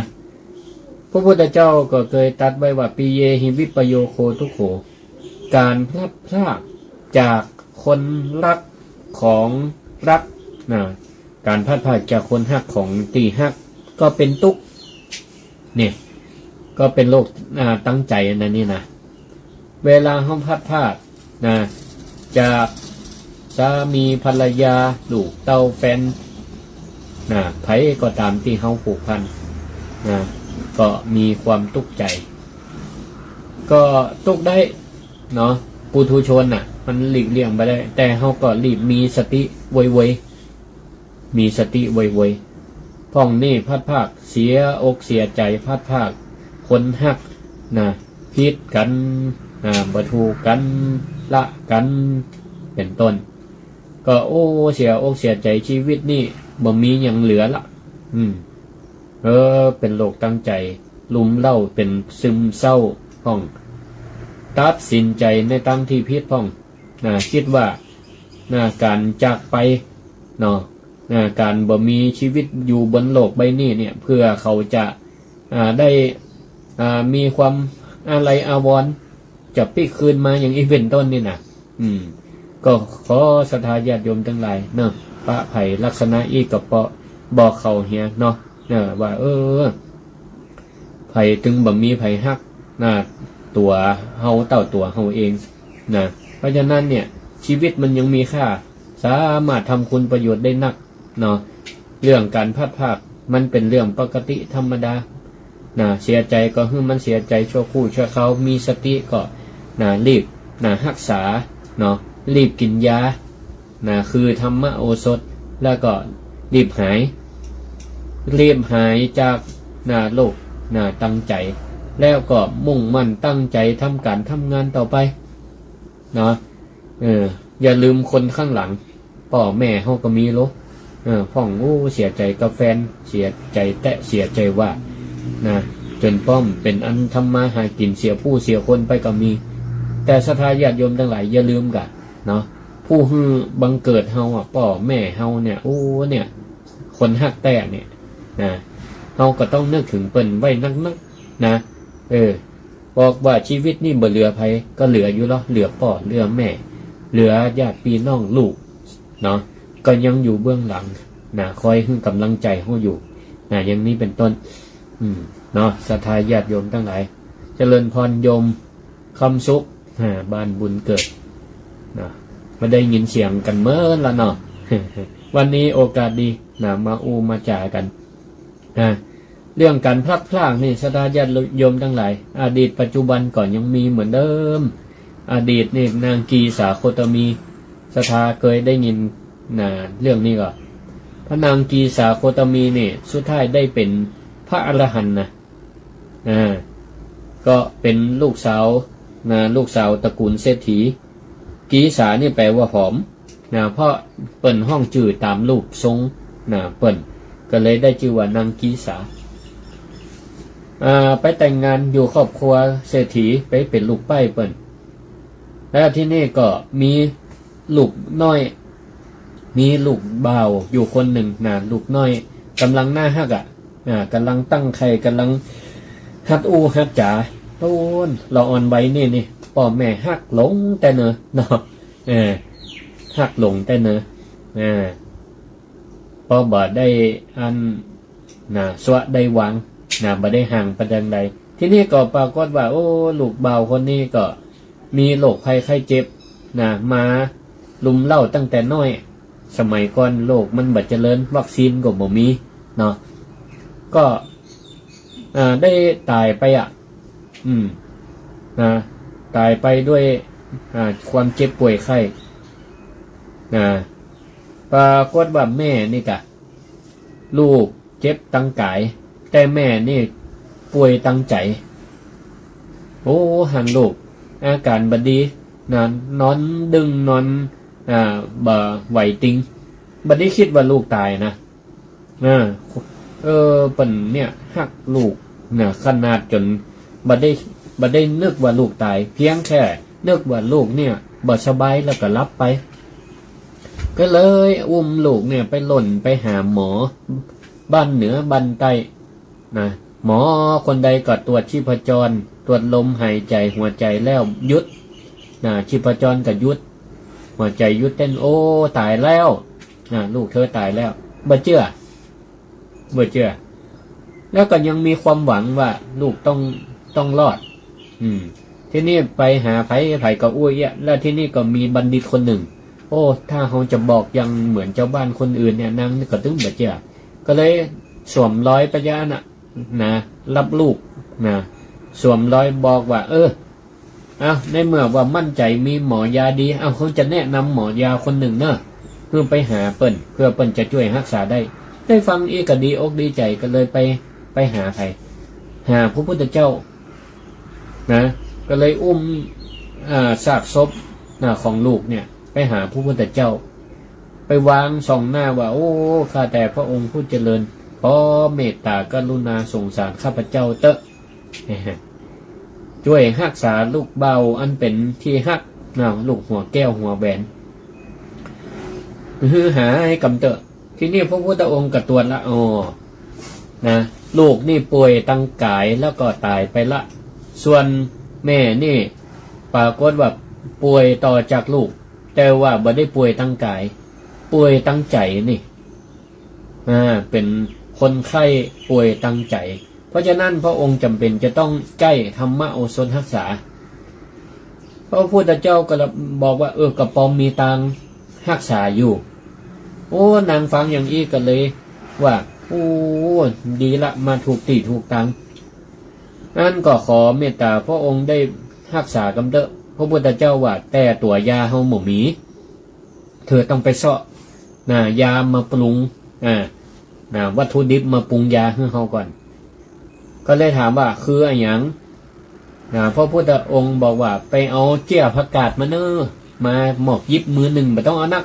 พระพุทธเจ้าก็เกยตรัสไว้ว่า ปิเยหิวิปปโยโคทุกโข ก๋านพลัดพรากจากคนฮักของฮักนะ ก๋านพลัดพรากจากคนฮักของตี้ฮักก็เป๋นตุ๊กข์ เนี่ย ก็เป๋นโรค อ่า ตังใจ๋อันนั้นนี่นะ เวลาเฮาพลัดพรากนะ จากสามีภรรยา ลูกเต้าแฟนนะ ใผก็ต๋ามตี้เฮาผูกพันนะ ก็มีความตุ๊กข์ใจ๋ ก็ตุ๊กข์ได้เนาะ ปุถุชนน่ะ มันหลีกเลี่ยงบ่ได้ แต่เฮาก็รีบมีสติไวๆ มีสติไวๆ พ่องนี่พลัดพราก เสียอกเสียใจ๋ พลัดพรากคนฮักนะ ผิดกั๋นนะ บ่ถูกกั๋น ละกั๋น เป๋นต้น ก็ โอ้ เสียอกเสียใจ๋ ชีวิตนี่บ่มีหยังเหลือละ อืม เออ เป๋นโรคตังใจ๋ ลุ่มเร้า เป๋นซึมเศร้าพ่อง ตัดสินใจ๋ในตางตี้ผิดพ่อง นะ กึ๊ดว่า นะ ก๋านจากไป เนาะ นะ ก๋านบ่มีชีวิตอยู่บนโลกใบนี้เนี่ย เพื่อเขาจะ อ่า ได้ อ่า มีความอาลัยอาวรณ์ จะปิ๊กคืนมาอย่างอี้เป๋นต้นนี่นะ อืม ก็ขอศรัทธาญาติโยมตังหลายเนาะ ปะใผลักษณะอี้ก็เปาะ บอกเขาเหียเนาะ เออ ว่า เออ ใผตึงบ่มีใผฮักนะ ตั๋วเฮาเต้าตั๋วเฮาเองนะ เพราะฉะนั้นเนี่ย ชีวิตมันยังมีค่า สามารถทำคุณประโยชน์ได้นักเนาะ เรื่องก๋านพลัดพรากมันเป๋นเรื่องปกติธรรมดานะ เสียใจ๋ก็หื้อมันเสียใจ๋ชั่วครู่ชั่วคราว มีสติก็นะ รีบนะ ฮักษาเนาะ รีบกิ๋นยา นะ คือธรรมโอสถ แล้วก็รีบหาย รีบหายจาก นะ โรค นะ ตังใจ๋ แล้วก็มุ่งมั่นตั้งใจ๋ทำก๋านทำงานต่อไป เนาะ เออ อย่าลืมคนข้างหลัง ป้อแม่เฮาก็มีโล เออ พ่อง โอ้ เสียใจ๋กับแฟน เสียใจ๋แต๊ เสียใจ๋ว่า นะ จ๋นป้อมเป๋นอันทำมาหากิ๋น เสียผู้เสียคนไปก็มี แต่ศรัทธาญาติโยมตังหลายอย่าลืมก่ะ เนาะ ผู้หื้อบังเกิดเฮาอะ ป้อแม่เฮาเนี่ย โอ้ เนี่ย คนฮักแต๊เนี่ย นะ เฮาก็ต้องนึกเถิงเปิ้นไว้นักๆ นะ เออ บอกว่าชีวิตนี่บ่เหลือใผ ก็เหลืออยู่ลอ เหลือป้อ เหลือแม่ เหลือญาติปี้น้องลูก เนาะ ก็ยังอยู่เบื้องหลัง นะ คอยหื้อก๋ำลังใจ๋เฮาอยู่ นะ อย่างนี้เป๋นต้น อืม เนาะ ศรัทธาญาติโยมตังหลาย เจริญพรโยม คำสุข อ่า บ้านบุญเกิด นะ มาได้ยินเสียงกั๋นเมินละเนาะ วันนี้โอกาสดี นะ มาอู้มาจ๋ากั๋น อ่า เรื่องก๋านพลัดพรากนี่ ศรัทธาญาติโยมตังหลาย อดีตปัจจุบันก็ยังมีเหมือนเดิม อดีตนี่นางกีสาโคตมี ศรัทธาเกยได้ยิน นะ เรื่องนี้ก่อ พระนางกีสาโคตมีนี่ สุดท้ายได้เป๋นพระอรหันต์นะ อ่า ก็เป๋นลูกสาว นะ ลูกสาวตระกูลเศรษฐี กีสานี่แปลว่าผอม นะ เพราะเปิ้นฮ้องจื้อต๋ามรูปทรง นะ เปิ้น ก็เลยได้จื้อว่านางกีสา อ่า ไปแต่งงานอยู่ครอบครัวเศรษฐี ไปเป๋นลูกใป๊เปิ้น แล้วทีนี้ก็มีลูกน้อย มีลูกบ่าวอยู่คนนึ่งนะ ลูกน้อยก่ำลังน่าฮักอะ อ่า ก่ำลังตั้งใคร่ ก่ำลังหัดอู้หัดจ๋า โอ้น ละอ่อนวัยนี่นี่ ป้อแม่ฮักหลงแต๊เนอเนาะ เออ ฮักหลงแต๊เนอ อ่า ปอบ่ได้อัน นะ สวะได้วาง นะ บ่ได้ห่างไปตางใด ทีนี้ก็ปรากฏว่า โอ้ ลูกบ่าวคนนี้ก็มีโรคภัยไข้เจ็บ นะ มารุมเร้าตั้งแต่น้อย สมัยก่อนโลกมันบ่เจริญ วัคซีนก็บ่มีเนาะ ก็ อ่า ได้ต๋ายไปอะ อืม นะ ต๋ายไปด้วย อ่า ความเจ็บป่วยไข้ นะ ปรากฏว่าแม่นี่กะ ลูกเจ็บตังก๋าย แต่แม่นี่ป่วยตังใจ๋ โอ้ หันลูก อาก๋านบ่ดี นะ นอนดึงนอน อ่า บ่ไหวติง บ่ได้กึ๊ดว่าลูกต๋ายนะ อ่า เออ เปิ้นเนี่ยฮักลูกนะ ขนาดจ๋นบ่ได้ บ่ได้นึกว่าลูกต๋าย เพียงแค่นึกว่าลูกเนี่ยบ่สบายแล้วก็หลับไป ก็เลยอุ้มลูกเนี่ยไปล่นไปหาหมอ บ้านเหนือบ้านใต้ นะ หมอคนใดก็ตรวจชีพจร ตรวจลมหายใจ๋ หัวใจ๋แล้วหยุด นะ ชีพจรก็หยุด หัวใจ๋หยุดเต้น โอ้ ต๋ายแล้ว นะ ลูกเธอต๋ายแล้ว บ่เจื้อ บ่เจื้อ แล้วก็ยังมีความหวังว่าลูกต้อง ต้องรอด อืม ทีนี้ไปหาใผ ใผก็อู้เอี้ย แล้วทีนี้ก็มีบัณฑิตคนนึ่ง โอ้ ถ้าเฮาจะบอกอย่างเหมือนจาวบ้านคนอื่นเนี่ย นางก็ตึงบ่เจื้อ ก็เลยสวมรอยไปจาอั้นนะ นะ รับลูกนะ สวมรอยบอกว่า เออ เอ้า ในเมื่อว่ามั่นใจ๋มีหมอยาดี เอ้า เฮาจะแนะนำหมอยาคนนึ่งเนาะ เพื่อไปหาเปิ้น เพื่อเปิ้นจะจ้วยฮักษาได้ ได้ฟังอี้ก็ดีอกดีใจ๋ ก็เลยไป ไปหาใผ หาพระพุทธเจ้า นะ ก็เลยอุ้ม อ่า ซากศพ นะ ของลูกเนี่ย ไปหาพระพุทธเจ้า ไปวางส่องหน้าว่า โอ้ ข้าแต่พระองค์ผู้เจริญ ขอเมตตากรุณาสงสารข้าพเจ้าเต๊อะ จ้วยฮักษาลูกบ่าวอันเป๋นที่ฮัก นะ ลูกหัวแก้วหัวแหวน หื้อหาหื้อกำเต๊อะ ทีนี้พระพุทธองค์ก็ตรวจละ อ๋อ นะ ลูกนี่ป่วยตังก๋ายแล้วก็ต๋ายไปละ ส่วนแม่นี่ปรากฏว่าป่วยต่อจากลูก แต่ว่าบ่ได้ป่วยตังก๋าย ป่วยตังใจ๋นี่ อ่า เป๋นคนไข้ป่วยตังใจ๋ เพราะฉะนั้นพระองค์จ๋ำเป๋นจะต้องใจ๊ธรรมโอสถฮักษา พระพุทธเจ้าก็บอกว่า เออ ก็ปอมีตางฮักษาอยู่ โอ้ นางฟังอย่างอี้ก็เลยว่า โอ้ ดีละ มาถูกตี้ถูกตาง อั้นก็ขอเมตตาพระองค์ได้ฮักษากำเต๊อะ พระพุทธเจ้าว่า แต่ตั๋วยาเฮาบ่มี เธอต้องไปเซาะ นะ ยามาปรุง อ่า นะ วัตถุดิบมาปรุงยาหื้อเฮาก่อน ก็เลยถามว่า คืออะหยัง นะ พระพุทธองค์บอกว่า ไปเอาเจื้อผักกาดมาเน่อ มาหมอบหยิบมือนึ่ง บ่ต้องเอานัก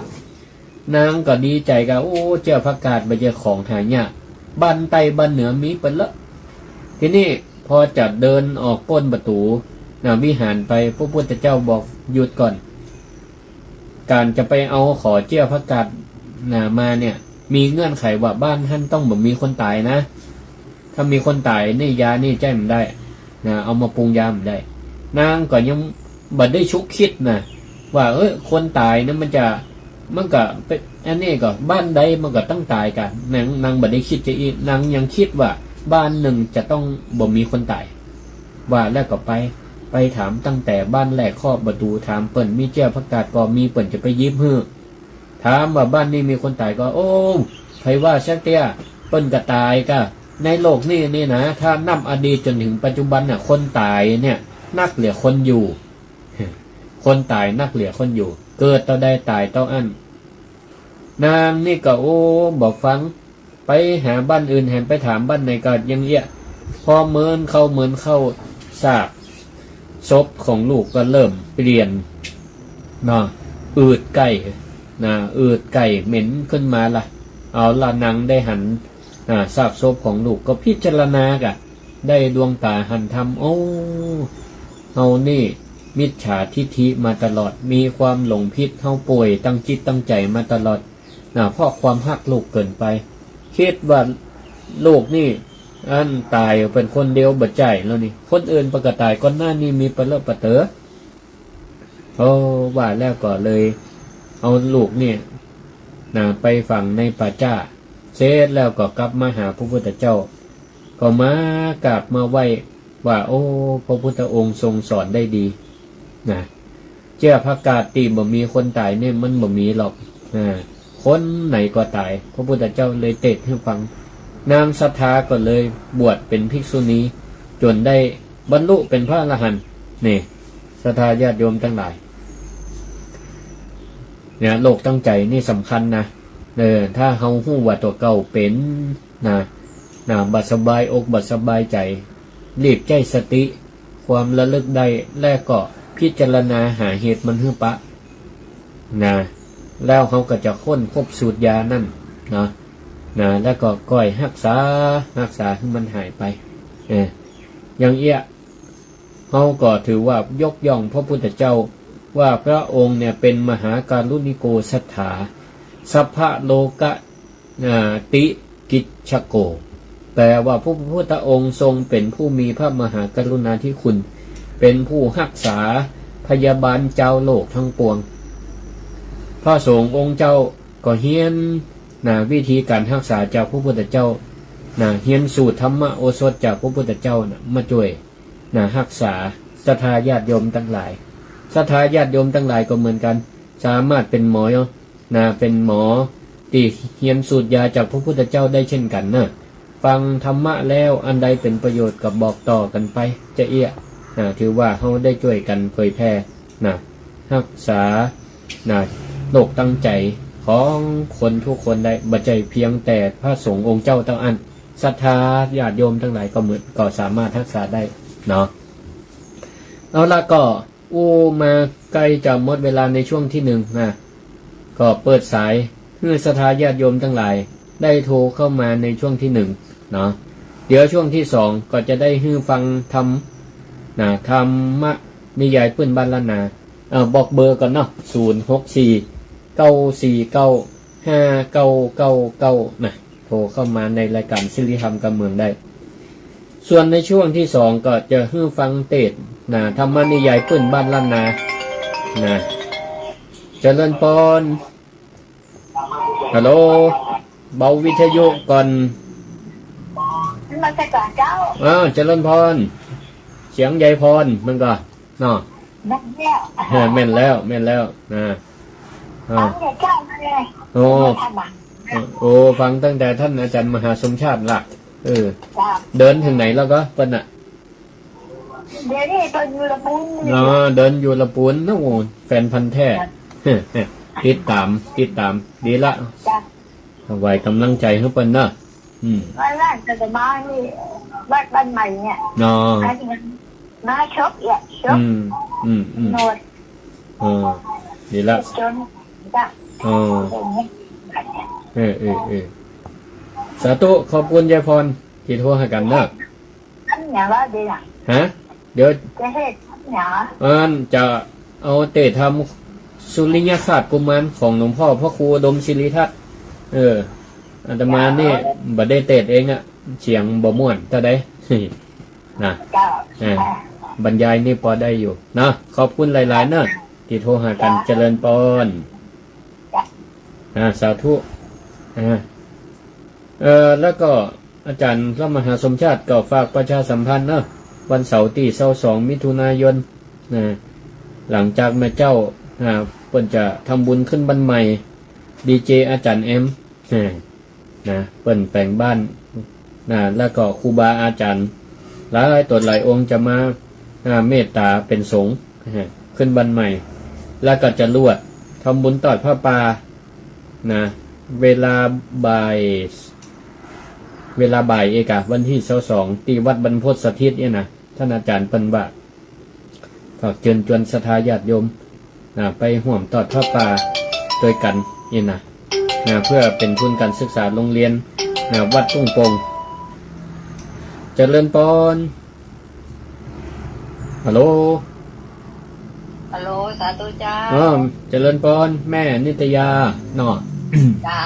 นางก็ดีใจ๋กา โอ้ เจื้อผักกาดบ่ใจ้ของหายาก บ้านใต้บ้านเหนือมีเปิ้นเลอะ ทีนี้พอจะเดินออกก้นประตู๋ นะ วิหารไป พระพุทธเจ้าบอกหยุดก่อน ก๋านจะไปเอาขอเจื้อผักกาด นะ มาเนี่ย มีเงื่อนไขว่าบ้านหั้นต้องบ่มีคนต๋ายนะ ถ้ามีคนต๋ายนี่ยานี่ใจ๊บ่ได้ นะ เอามาปรุงยาบ่ได้ นางก็ยังบ่ได้ชุกคิดนะ ว่า เอ้ย คนต๋ายนะมันจะ มันก็เป๋น อันนี้ก็บ้านใดมันก็ต้องต๋ายกั๋น นาง นางบ่ได้คิดจะอี้ นางยังคิดว่าบ้านนึ่งจะต้องบ่มีคนต๋าย ว่าแล้วก็ไป ไปถามตั้งแต่บ้านแรก เคาะประตู๋ถามเปิ้น มีเจื้อผักกาดก่อ มี เปิ้นจะไปหยิบหื้อ ถามว่าบ้านนี้มีคนต๋ายก่อ โอ้ ใผว่าสักเตื้อ เปิ้นก็ต๋ายกา ในโลกนี้นี่นะ ถ้านับอดีตจ๋นเถิงปัจจุบันน่ะ คนต๋ายเนี่ยนักเหลือคนอยู่ คนต๋ายนักเหลือคนอยู่ เกิดเต้าใดต๋ายเต้าอั้น นางนี่ก็ โอ้ บ่ฟัง ไปหาบ้านอื่นแหม ไปถามบ้านไหนก็ยังเอี้ย พอเมินเข้า เมินเข้า ซากศพของลูกก็เริ่มเปลี่ยน เนาะ อืดไก้ นะ อืดไก้เหม็นขึ้นมาละ เอาละ นางได้หัน อ่า ซากศพของลูกก็พิจารณากา ได้ดวงต๋าหันธรรม โอ้ เฮานี่ มิจฉาทิฏฐิมาตลอด มีความหลงผิด เฮาป่วยตั้งจิตตั้งใจ๋มาตลอด นะ เพราะความฮักลูกเกินไป กึ๊ดว่าลูกนี่ อันต๋ายเป๋นคนเดียวบ่ใจ้แล้วนี่ คนอื่นเปิ้นก็ต๋ายก่อนหน้านี้มีปะเลอะปะเต๋อ โอ้ ว่าแล้วก็เลยเอาลูกเนี่ย นะ ไปฝังในป่าจ๊า เสร็จแล้วก็กลับมาหาพระพุทธเจ้า ก็มากราบมาไหว้ว่า โอ้ พระพุทธองค์ทรงสอนได้ดี นะ เจื้อพระกาศตี้บ่มีคนต๋ายเนี่ยมันบ่มีหรอก นะ คนไหนก็ต๋าย พระพุทธเจ้าเลยเตสน์หื้อฟัง นางศรัทธาก็เลยบวชเป๋นภิกษุณี จ๋นได้บรรลุเป๋นพระอรหันต์ นี่ ศรัทธาญาติโยมตังหลาย เนี่ย โลกตั้งใจ๋นี่สำคัญนะ เออ ถ้าเฮาฮู้ว่าตั๋วเก่าเป๋น นะ นะ บ่สบายอกบ่สบายใจ๋ รีบใจ๊สติ ความระลึกได้ และก็พิจารณาหาเหตุมันหื้อปะ นะ แล้วเฮาก็จะค้นพบสูตรยานั้น นะ นะ แล้วก็ก้อยฮักษา ฮักษาหื้อมันหายไป เออ อย่างเอี้ย เฮาก็ถือว่ายกย่องพระพุทธเจ้า ว่าพระองค์เนี่ยเป๋นมหาการุณิโก สัทธา สัพพะโลกะ อ่า ติกิจจโก แปลว่าพระพุทธองค์ทรงเป๋นผู้มีพระมหากรุณาธิคุณ เป๋นผู้ฮักษาพยาบาลจาวโลกตังปวง พระสงฆ์องค์เจ้าก็เฮียน นะ วิธีก๋านฮักษาจากพระพุทธเจ้า นะ เฮียนสูตรธรรมโอสถจากพระพุทธเจ้านะ มาจ้วย นะ ฮักษา ศรัทธาญาติโยมตังหลาย ศรัทธาญาติโยมตังหลายก็เหมือนกั๋น สามารถเป๋นหมอ นะ เป๋นหมอตี้เฮียนสูตรยาจากพระพุทธเจ้าได้เช่นกั๋นนะ ฟังธรรมะแล้วอันใดเป๋นประโยชน์ก็บอกต่อกั๋นไป จะเอี้ย นะ ถือว่าเฮาได้จ้วยกั๋นเผยแผ่ นะ ฮักษา นะ โรคตังใจ๋ของคนกู้คนได้ บ่ใจ้เพียงแต่พระสงฆ์องค์เจ้าเต้าอั้น ศรัทธาญาติโยมตังหลายก็เหมือน ก็สามารถฮักษาได้เนาะ เอาละก็ อู้ มาใก้จะหมดเวลาในช่วงตี้นึ่งนะ ก็เปิดสายหื้อศรัทธาญาติโยมตังหลายได้โทรเข้ามาในช่วงตี้นึ่งเนาะ เดี๋ยวช่วงตี้สองก็จะได้หื้อฟังธรรม นะ ธรรมนิยายปื้นบ้านล้านนา เอ่อ บอกเบอร์ก่อนเนาะ ศูนย์หกสี่ เก้าสี่เก้า ห้าเก้าเก้าเก้า นะ โทรเข้ามาในรายก๋านสิริธรรมกำเมืองได้ ส่วนในช่วงตี้สองก็จะหื้อฟังเตสน์ นะ ธรรมนิยายปื้นบ้านล้านนา นะ เจริญปอน ฮัลโหล เบาวิทยุก่อน นมัสก๋านเจ้า อ้าว เจริญปอน เสียงยายปอนมันก็ เนาะ แม่นแล้ว เออ แม่นแล้ว แม่นแล้ว นะ อ่า ฟังแต่เจ้ามาเลย โอ้ ไม่ทันหลัง โอ้ ฟังตั้งแต่ต้านอาจ๋ารย์มหาสมชาติละ เออ จ้ะ เดินเถิงไหนแล้วก็เปิ้นน่ะ เดี๋ยวนี้เปิ้นอยู่ละปูน อ๋อ เดินอยู่ละปูนนะ โอ้ แฟนพันธุ์แท้ จ้ะ ติดต๋าม ติดต๋าม ดีละ จ้ะ ไหว้ก๋ำลังใจ๋หื้อเปิ้นเนาะ อืม วัดราชสมานี่ วัดบ้านใหม่เนี่ย อ๋อ มาชกเนี่ย ชก อืม อืม อืม โนด อ๋อ ดีละ จน จ้ะ อ๋อ อย่างเงี้ย เออ เออ เออ สาธุ ขอบคุณยายปอนตี้โทรหากั๋นเนาะ ทำอย่างว่าดีล่ะ ฮะ เดี๋ยว จะเฮ็ดทำอย่าง อันจะเอาเตสน์ธรรมสุริยศาสตร์กุมารของหลวงพ่อพระครูอุดมศิริทัตน์ เออ อาตมานี่บ่ได้เตสน์เองอะ เสียงบ่ม่วนเต้าใด นะ เจ้า อ่า บรรยายนี่ปอได้อยู่นะ ขอบคุณหลายๆ เนาะ ตี้โทรหากั๋น เจริญปอน อ่า สาธุ อ่า เอ่อ แล้วก็อาจ๋ารย์พระมหาสมชาติก็ฝากประชาสัมพันธ์เนาะ วันเสาร์ตี้ซาวสองมิถุนายน นะ หลังจากแม่เจ้า อ่า เปิ้นจะทำบุญขึ้นบ้านใหม่ ดีเจอาจ๋ารย์แอม อ่า นะ เปิ้นแป๋งบ้าน นะ แล้วก็ครูบาอาจ๋ารย์หลายต๋นหลายองค์จะมา อ่า เมตต๋าเป๋นสงฆ์ อ่า ขึ้นบ้านใหม่ แล้วก็จะรวดทำบุญตอดผ้าป่า นะ เวลาบ่าย เวลาบ่ายเองกะ วันตี้ซาวสอง ตี้วัดบรรพตสถิตเนี่ยนะ ต้านอาจ๋ารย์เปิ้นว่า ฝากเจิญจวนศรัทธาญาติโยม นะ ไปฮ่วมตอดผ้าป่าตวยกั๋นนี่นะ นะ เปื้อเป๋นทุนก๋านศึกษาโฮงเฮียน นะ วัดทุ่งโป่ง เจริญปอน ฮัลโหล ฮัลโหล สาธุเจ้า อ้าว เจริญปอน แม่นิตยาเนาะ เจ้า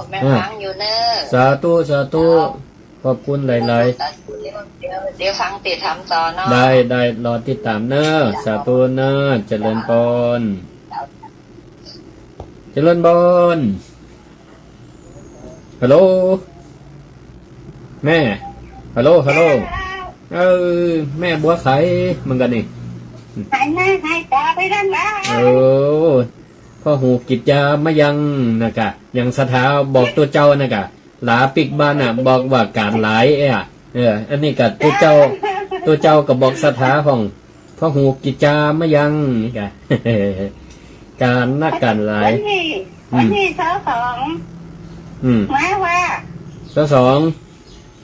แม่ อ่า ฟังอยู่เน้อ สาธุ สาธุ เจ้า ขอบคุณหลายๆ สาธุ เดี๋ยว เดี๋ยว เดี๋ยวฟังติดตามต่อเนาะ ได้ ได้ รอติดตามเน้อ เจ้า สาธุเน้อ เจริญปอน เจ้า เจริญปอน ฮัลโหล แม่ ฮัลโหล ฮัลโหล เออ แม่บัวไขเหมือนกันนี่ หายหน้าหายต๋าไปตั้งนาน เออ พ่อฮู้กิจจามายังนะกะ ยังศรัทธาบอกตุ๊เจ้านะกะ หลาปิ๊กบ้านน่ะ บอกว่าก๋านหลายเอ้ย เออ อันนี้กะตุ๊เจ้า ตุ๊เจ้าก็บอกศรัทธาพ่อง พ่อฮู้กิจจามายังนี่กะ ก๋านนักก๋านหลาย วันนี้ อืม วันนี้ซาวสอง อืม มาว่า ซาวสอง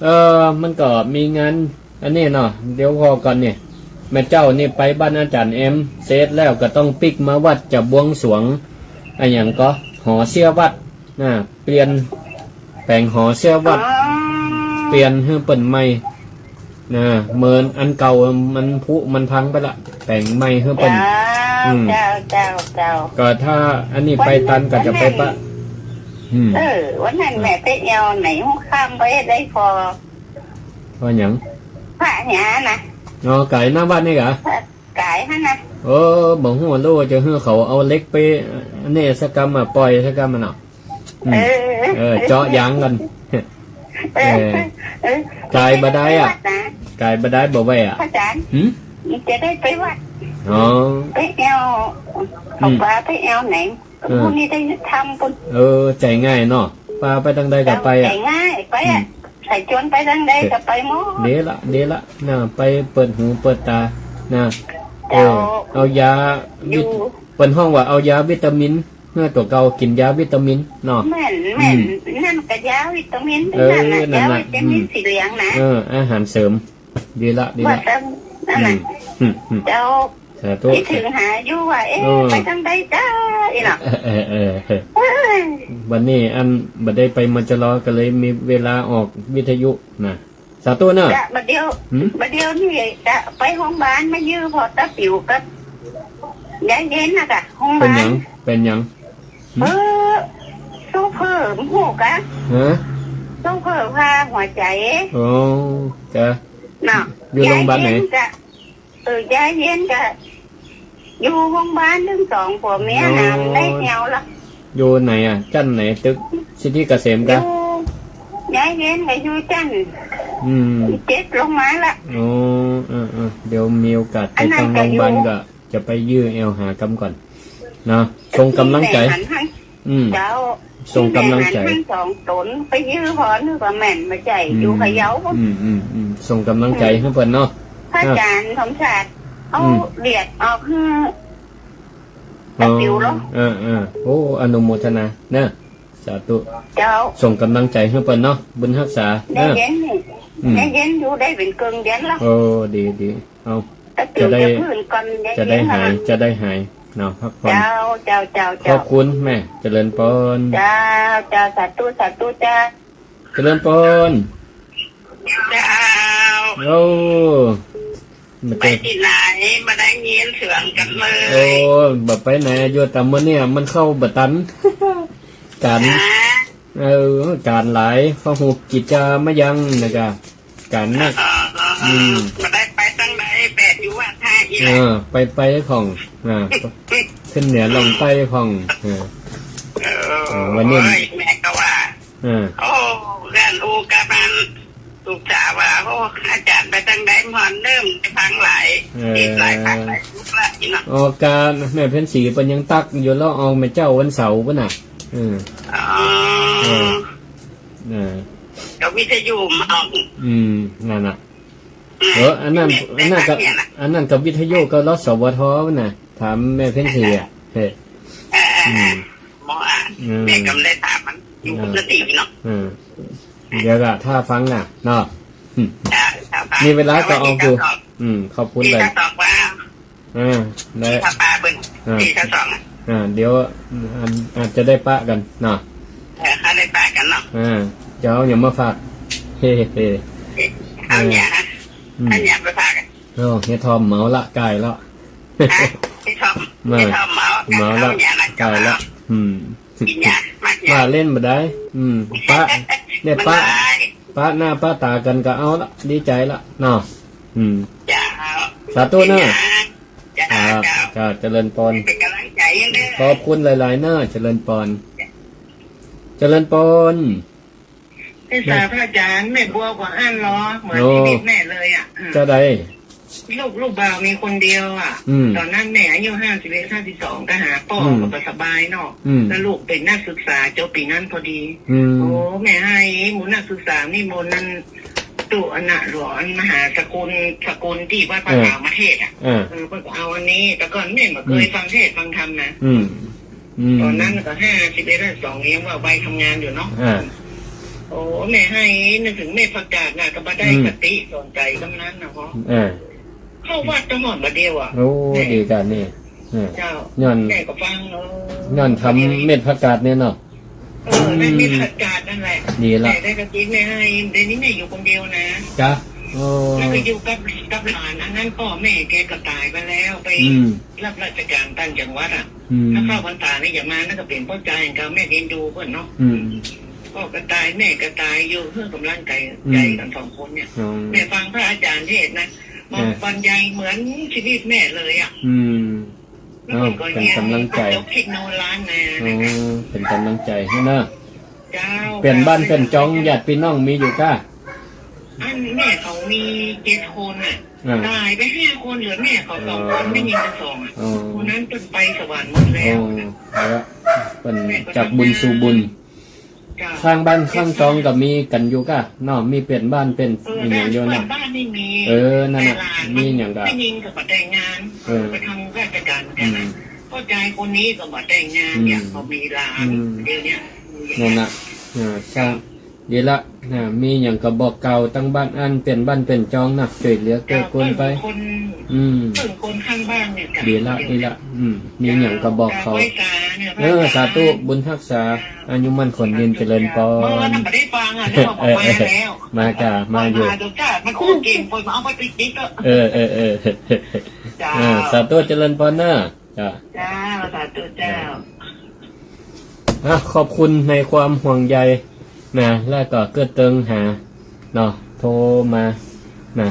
เออ มันก็มีงานอันนี้เนาะ เดี๋ยวพอก่อนนี่ แม่เจ้านี่ไปบ้านอาจ๋ารย์แอม เสร็จแล้วก็ต้องปิ๊กมาวัดจะบวงสรวง อะหยังก็ หอเสี้ยวัด นะ เปลี่ยน แป๋งหอเสี้ยวัด อ๋อ เปลี่ยนหื้อเปิ้นใหม่ นะ เหมือนอันเก่ามันผุมันพังไปละ แป๋งใหม่หื้อเปิ้น เจ้า อืม เจ้า เจ้า เจ้า ก็ถ้าอันนี้ไปตันก็จะไปปะ วันนั้น อืม เออ วันนั้นแม่ไปแอ่วไหนหัวค่ำไปได้พอ ว่าหยัง พระหยานะ อ๋อ ก๋ายหน้าวัดนี่กะ ก๋ายหั้นนะ เออ บ่ฮู้ว่าจะหื้อเขาเอาเหล็กไปอันนี้สักกำอะ ปล่อยสักกำอะเนาะ อืม เออ เออ เจาะยางก่อน เออ เออ เออ ก๋ายบ่ได้อะ ไปวัดนะ ก๋ายบ่ได้บ่ไหวอะ พระอาจ๋ารย์ หืม จะได้ไปวัด อ๋อ ไปแอ่ว อืม เขาว่าไปแอ่วไหน เออ พรุ่งนี้ได้ทำปุ้น เออ ใจ๋ง่ายเนาะ ปาไปตังใดก็ไปอะ ใจ๋ง่าย ไปอะ อืม ใส่จวนไปตังใดก็ไปหมด ดีละ ดีละ นะ ไปเปิดหูเปิดต๋า นะ เจ้า เออ เอายาวิต อยู่ เปิ้นฮ้องว่าเอายาวิตามิน เมื่อตั๋วเก่ากิ๋นยาวิตามินเนาะ แม่น แม่น อืม นั่นก็ยาวิตามิน เออ นั่นน่ะ นั่นน่ะ ยาวิตามิน อืม สีเหลืองนะ เออ อาหารเสริม ดีละ ดีละ ว่าแต่นั่นน่ะ อืม อืม อืม เจ้า สาธุ คิดถึงหาอยู่ว่า เอ๊ะ เออ ไปตังใดจ้า อีเนาะ เออ เออ เออ เอ้ย วันนี้อันบ่ได้ไป มจร ก็เลยมีเวลาออกวิทยุนะ สาธุเนอะ กะบ่าเดี่ยว หืม บ่าเดี่ยวนี่กะไปโฮงบาลมายื้อพ่อต๋าปิ๋วกับยายเย็นน่ะกะ โฮงบาล เป๋นหยัง เป๋นหยัง หืม เออ โชเฟอร์ บ่ฮู้กะ ฮะ โชเฟอร์ผ่าหัวใจ๋ อ๋อ จ้ะ เนาะ อยู่โฮงบาลไหน ยายเย็นกะ เออ ยายเย็นกะ อยู่โฮงบาลตึงสองผัวเมียนะ อ๋อ ได้แอ่วละ อยู่ไหนอะ จั้นไหน ตึกสิทธิเกษมกะ อยู่ ยายเย็นกะอยู่จั้น อืม เจ็ดลงมาละ อ๋อ เออ เออ เดี๋ยวมีโอกาสไปตางโฮงบาลก็จะไปยื้อแอ่วหากำก่อน เนาะ ส่งก๋ำลังใจ๋ แม่หันหัน อืม เจ้า ส่งก๋ำลังใจ๋ แม่หันหันสองต๋น ไปยื้อพ่อนึกว่าแม่นบ่ใจ้ อืม อยู่พะเยา อืม อืม อืม ส่งก๋ำลังใจ๋หื้อเปิ้นเนาะ พระอาจ๋ารย์สมศักดิ์ เอา อืม เลียดออกหื้อ อ๋อ ต๋าปิ๋วเหรอ เออ เออ โอ้ อนุโมทนาเนอะ สาธุ เจ้า ส่งก๋ำลังใจ๋หื้อเปิ้นเนาะ บุญฮักษาเนอะ ยายเย็นนี่ อืม ยายเย็นอยู่ได้เป๋นเกิ่งเดือนละ โอ้ ดี ดี เอา ต๋าปิ๋ว จะได้ จะพื้นก่อน ยายเย็น จะได้หาย จะได้หาย เนาะ พักผ่อน เจ้า เจ้า เจ้า เจ้า ขอบคุณแม่ เจริญปอน เจ้า เจ้า สาธุ สาธุ เจ้า เจริญปอน เจ้า โอ้ ไปตี้ไหน บ่ได้ยินเสียงกั๋นเลย โอ้ บ่ไปไหน อยู่ต๋ามมื้อเนี่ย มันเข้าบ่ตัน ก๋าน ฮะ เออ ก๋านหลาย พ่อฮู้กิจจามายังนะกะ ก๋านนัก อ๋อ อืม บ่ได้ไปตังใด แปดอยู่วัดห้าอีหละ เออ ไป ไปพ่อง อ่า ขึ้นเหนือลงใต้พ่อง เออ เออ เออ วันนี้ โอ้ย แม่ก็ว่า เออ โอ้ เพื่อนอู้กับมัน ลูกสาวว่า โอ้ อาจ๋ารย์ไปตังใด ม่วนเนิ่มไปฟังหลาย เออ ติดหลายภาคหลายยุคละนี่เนาะ ออกก๋านแม่เพ็ญศรีเปิ้นยังตั๊กอยู่ ลาวออกแม่เจ้าวันเสาร์ปุ้นน่ะ เออ อ๋อ เออ เออ ก็วิทยุมาออก อืม นั่นน่ะ อืม เออ อันนั้น อันนั้นก็ อันนั้นก็วิทยุก็ รสวท น่ะ ถามแม่เพ็ญศรีอะ เฮ้ย เออ เออ อืม หมออ่ะ อืม แม่ก็ไม่ได้ถามมัน อยู่ เออ ปกติเนาะ เออ เดี๋ยวก็ถ้าฟังน่ะ เนาะ อืม เออ ถ้าฟัง มีเวลาก็เอาดู เดี๋ยววันนี้จะตอบ อืม ขอบคุณ ที่ เลย จะตอบว่า อ่า ได้ ที่พระป่าเปิ้น อ่า ที่ทั้งสองอะ อ่า เดี๋ยว อัน อาจจะได้ปะกั๋นเนาะ เออ ถ้าได้ปะกั๋นเนาะ อ่า เจ้าอย่ามาฝาก เฮ้เฮ้ เอาเนี่ยฮะ อืม เอาเนี่ยไปฝากอะ โอ้ เฮียทอมเมาละ ก๋ายละ ฮะ เฮียทอม มา เมาละ เมาละ เมาละ ต๋ายละ อืม กิ๋นยา มา มาเล่นบ่ได้ อืม ปะ เนี่ย ปะ บ่ได้ ปะหน้าปะต๋ากั๋นก็เอาละ ดีใจ๋ละเนาะ อืม เจ้า สาธุเนาะ กิ๋นยา เจ้า อ่า เจ้า เจ้า เจริญปอน เป๋นก๋ำลังใจ๋เด้อ ขอบคุณหลายๆ เนาะ เจริญปอน เจริญปอน เจ้า พระอาจ๋ารย์ แม่บัวกว่าอั้นลอ เหมือน โอ้ ชีวิตแม่เลยอะ อืม จะใด ลูก ลูกบ่าวมีคนเดียวอะ อืม ต๋อนนั้นแม่อายุห้าสิบเอ็ด ห้าสิบสอง ก็หาป้อ อืม ก็บ่สบายเนาะ อืม แล้วลูกเป๋นนักศึกษาจบปี๋นั้นพอดี อืม โอ้ แม่ให้หมู่นักศึกษานี่หมู่นั้น ตุ๊อันน่ะ หลวงมหาสกุล สกุลตี้วัดพระ เออ ขาวมาเทศน์อะ เออ เออ เปิ้นก็เอาอันนี้ แต่ก่อนแม่บ่เกย อืม ฟังเทศน์ฟังธรรมนะ อืม อืม ต๋อนนั้นก็ห้าสิบเอ็ด ห้าสิบสอง ยังว่าวัยทำงานอยู่เนาะ อ่า โอ้ แม่ให้นึกเถิงเม็ดผักกาดน่ะ ก็บ่ได้ อืม สติสอนใจ๋กำนั้นน่ะเนาะ อ่า เข้าวัดตลอดบ่าเดียวอะ โอ้ แม่ ดีกั๋นนี่ เออ เจ้า ย้อน แม่ก็ฟัง เออ ย้อนทำเม็ดผักกาดเนี่ยเนาะ เออ นั่น อืม เม็ดผักกาดนั่นแหละ ดีละ แม่ได้กระติ๊บแม่ให้ เดี๋ยวนี้แม่อยู่คนเดียวนะ จ๊ะ โอ้ แล้วก็อยู่กับ กับหลาน อันนั้นป้อแม่แกก็ต๋ายไปแล้ว ไป อืม รับราชก๋านต่างจังหวัดอะ อืม ถ้าเข้าพรรษานี่จะมา นั่นก็เป๋นป้อจายกับแม่เลี้ยงดูเปิ้นเนาะ อืม ป้อก็ต๋าย แม่ก็ต๋าย อยู่เพื่อก๋ำลังใจ๋ อืม ใจ๋กั๋นสองคนเนี่ย อ๋อ แม่ฟังพระอาจ๋ารย์เทศน์นะ บรรยายเหมือนชีวิตแม่เลยอะ อืม แล้วเปิ้นก็ เอ้า เป๋นก๋ำลังใจ๋ เปิ้นก็เทศน์โนราณนะ อ๋อ เป๋นก๋ำลังใจ๋หื้อเนาะ เจ้า เป๋นบ้านเป๋นจอง ญาติปี้น้องมีอยู่ก้า อันแม่เขามีเจ็ดคนน่ะ อ่า ต๋ายไปห้าคน เหลือแม่เขาสองคน อ๋อ แม่ญิงก็สองอะ อ๋อ คนนั้นเปิ้นไปสวรรค์หมดแล้ว อ๋อ แล้วเปิ้น แม่ก็ จากบุญสู่บุญ เจ้า ข้างบ้านข้างจองก็มีกั๋นอยู่ก้าเนาะ มีเป๋นบ้านเป๋น เออ อะหยังอยู่ บ้าน เนาะ บ้านนี่มี เออ นั่นน่ะ แต่หลาน มีหยังก้า แม่ญิงก็บ่แต่งงาน เออ ไปทำราชก๋านเหมือนกั๋นนะ อืม ป้อจายคนนี้ก็บ่แต่งงาน อืม เนี่ย ก็มีหลาน อืม เดี๋ยวเนี้ย นั่นน่ะ อ่า สร้าง ดีละ อ่า มีหยังก็บอกกล่าวตังบ้านอันเป๋นบ้านเป๋นจองนะ จ้วยเหลือเกื้อกูลไป เจ้า เปิ้นคน อืม เปิ้นคนข้างบ้านเนี่ยจ้ะ ดีละ ดีละ อืม มีหยังก็บอกเขา เจ้า เออ สาธุ บุญฮักษา อายุมั่นขวัญยืน เจริญปอน เมื่อวานน่ะบ่ได้ฟังอะ นึกว่าบ่มาแล้ว มาจ้ะ มาอยู่ มาดูจ้ะ มันโคตรเก่ง เปิ้นมาเอาไปติ๊กๆ ก็ เออ เออ เออ จ้า อ่า สาธุ เจริญปอนเนาะ จ้า จ้า สาธุเจ้า อ่ะ ขอบคุณในความห่วงใยนะ แล้วก็เกื้อเติงหาเนาะ โทรมานะ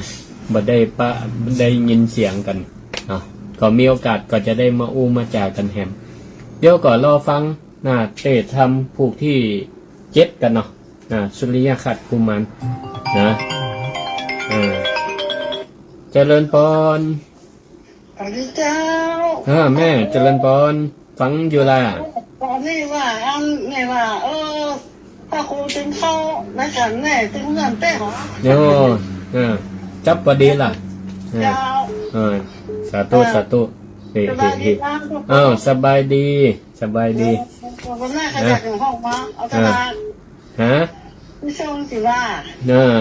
บ่ได้ปะ ได้ยินเสียงกั๋นเนาะ ก็มีโอกาสก็จะได้มาอู้มาจ๋ากั๋นแหม เดี๋ยวก็รอฟังนะ เตธรรมผูกตี้เจ็ดกั๋นเนาะ นะ สุริยคราสกุมารนะ เออ เจริญปอน สวัสดีเจ้า อ่า แม่เจริญปอน ฟังอยู่ล่ะ ต๋อนนี้ว่า อันนี้ว่า เออ พระครูตึงเข้าในฉันแน่ ตึงเงินเต้หรอ โอ้ อ่า จับพอดีล่ะ เจ้า อ่า สาธุ เออ สาธุ เฮ้ สบายดี เฮ้ เจ้า อ้าว สบายดี สบายดี เออ ขอบคุณมากค่ะ อ่ะ จากห้องมา เอา อ่ะ สบาย ฮะ พี่ส้มสิว่า อ่า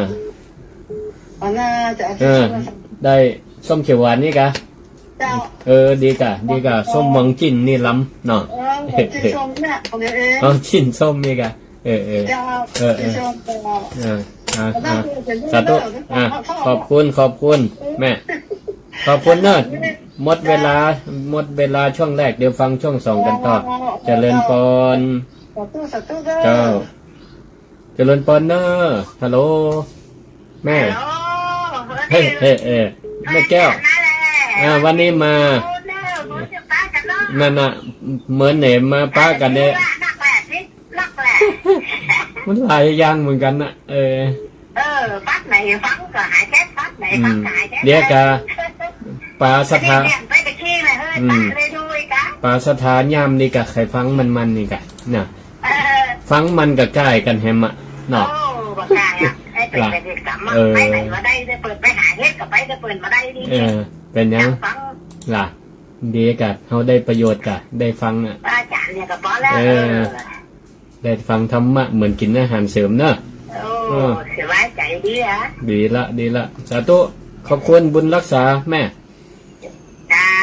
อ๋อ น่าจะเอา เออ ส้ม ได้ส้มเขียวหวานนี่กะ เจ้า เออ ดีกะ ดีกะ ส้มหวังจิ้นนี่ล้ำเนาะ เออ หวังจิ้นส้มเนี่ย ของเดียวเอง เอาจิ้นส้มนี่กะ เออ เออ เจ้า เออ เออ จิ้นส้มเจ้า เออ อ่ะ อ่ะ สาธุ อ่ะ ขอบคุณ ขอบคุณ แม่ ขอบคุณเนอะ หมดเวลา หมดเวลาช่วงแรก เดี๋ยวฟังช่วงสองกั๋นต่อ เจริญปอน สาธุ สาธุเจ้า เจ้า เจริญปอนเนอะ ฮัลโหล แม่ ฮัลโหล เฮ้ย เฮ้ย เฮ้ย แม่แก้ว มาแล้ว อ่า วันนี้มา โอ้เนอะ โอ้จะปะกั๋นเนาะ นั่นน่ะ เหมือนเหนมมาปะกั๋นเนี่ย นักแหละสิ นักแหละ มันหลายอย่างเหมือนกั๋นน่ะ เออ เออ ปั๊บไหนฟังก็หายแก๊ส ปั๊บไหนฟังก็หายแก๊ส อืม เดี๋ยวกะ ป๋าสถา อันนี้เนี่ยไปตะกี้เลย เฮ้ย อืม ป๋าเลยดูอีกอะ ป๋าสถาย่ามนี่กะ ใค่ฟังมันๆ นี่กะ น่ะ เออ ฟังมันก็ก้ายกั๋นแหมอะ เนาะ โอ้ บ่ก้ายอะ ไอ้เปิ้น ล่ะ ไปเฮ็ดกรรมอะ เออ ไปไหนบ่ได้ ไปเปิ้นไปหาเฮ็ดก็ไป ไปเปิ้นบ่ได้นี่ เออ เป๋นหยัง อยากฟัง ล่ะ ดีกะ เฮาได้ประโยชน์กะ ได้ฟังอะ อาจ๋ารย์เนี่ยก็ปอแล้ว เออ เออ ได้ฟังธรรมะเหมือนกิ๋นอาหารเสริมเนอะ โอ้ เออ สบายใจ๋ดีอะ ดีละ ดีละ สาธุ ขอบคุณบุญฮักษาแม่ จ้า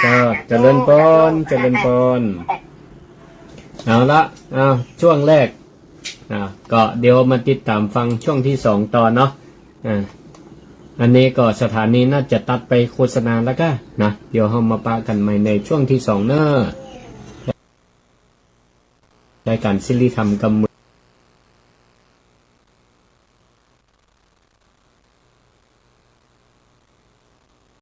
จ้า สาธุ เจริญปอน เจริญปอน เอาละ เอา ช่วงแรก อ่า ก็เดี๋ยวมาติดต๋ามฟังช่วงตี้สองต่อเนาะ อ่า อันนี้ก็สถานีน่าจะตัดไปโฆษณาแล้วก้านะ เดี๋ยวเฮามาปะกั๋นใหม่ในช่วงตี้สองเน่อ รายก๋านสิริธรรมกำเมือง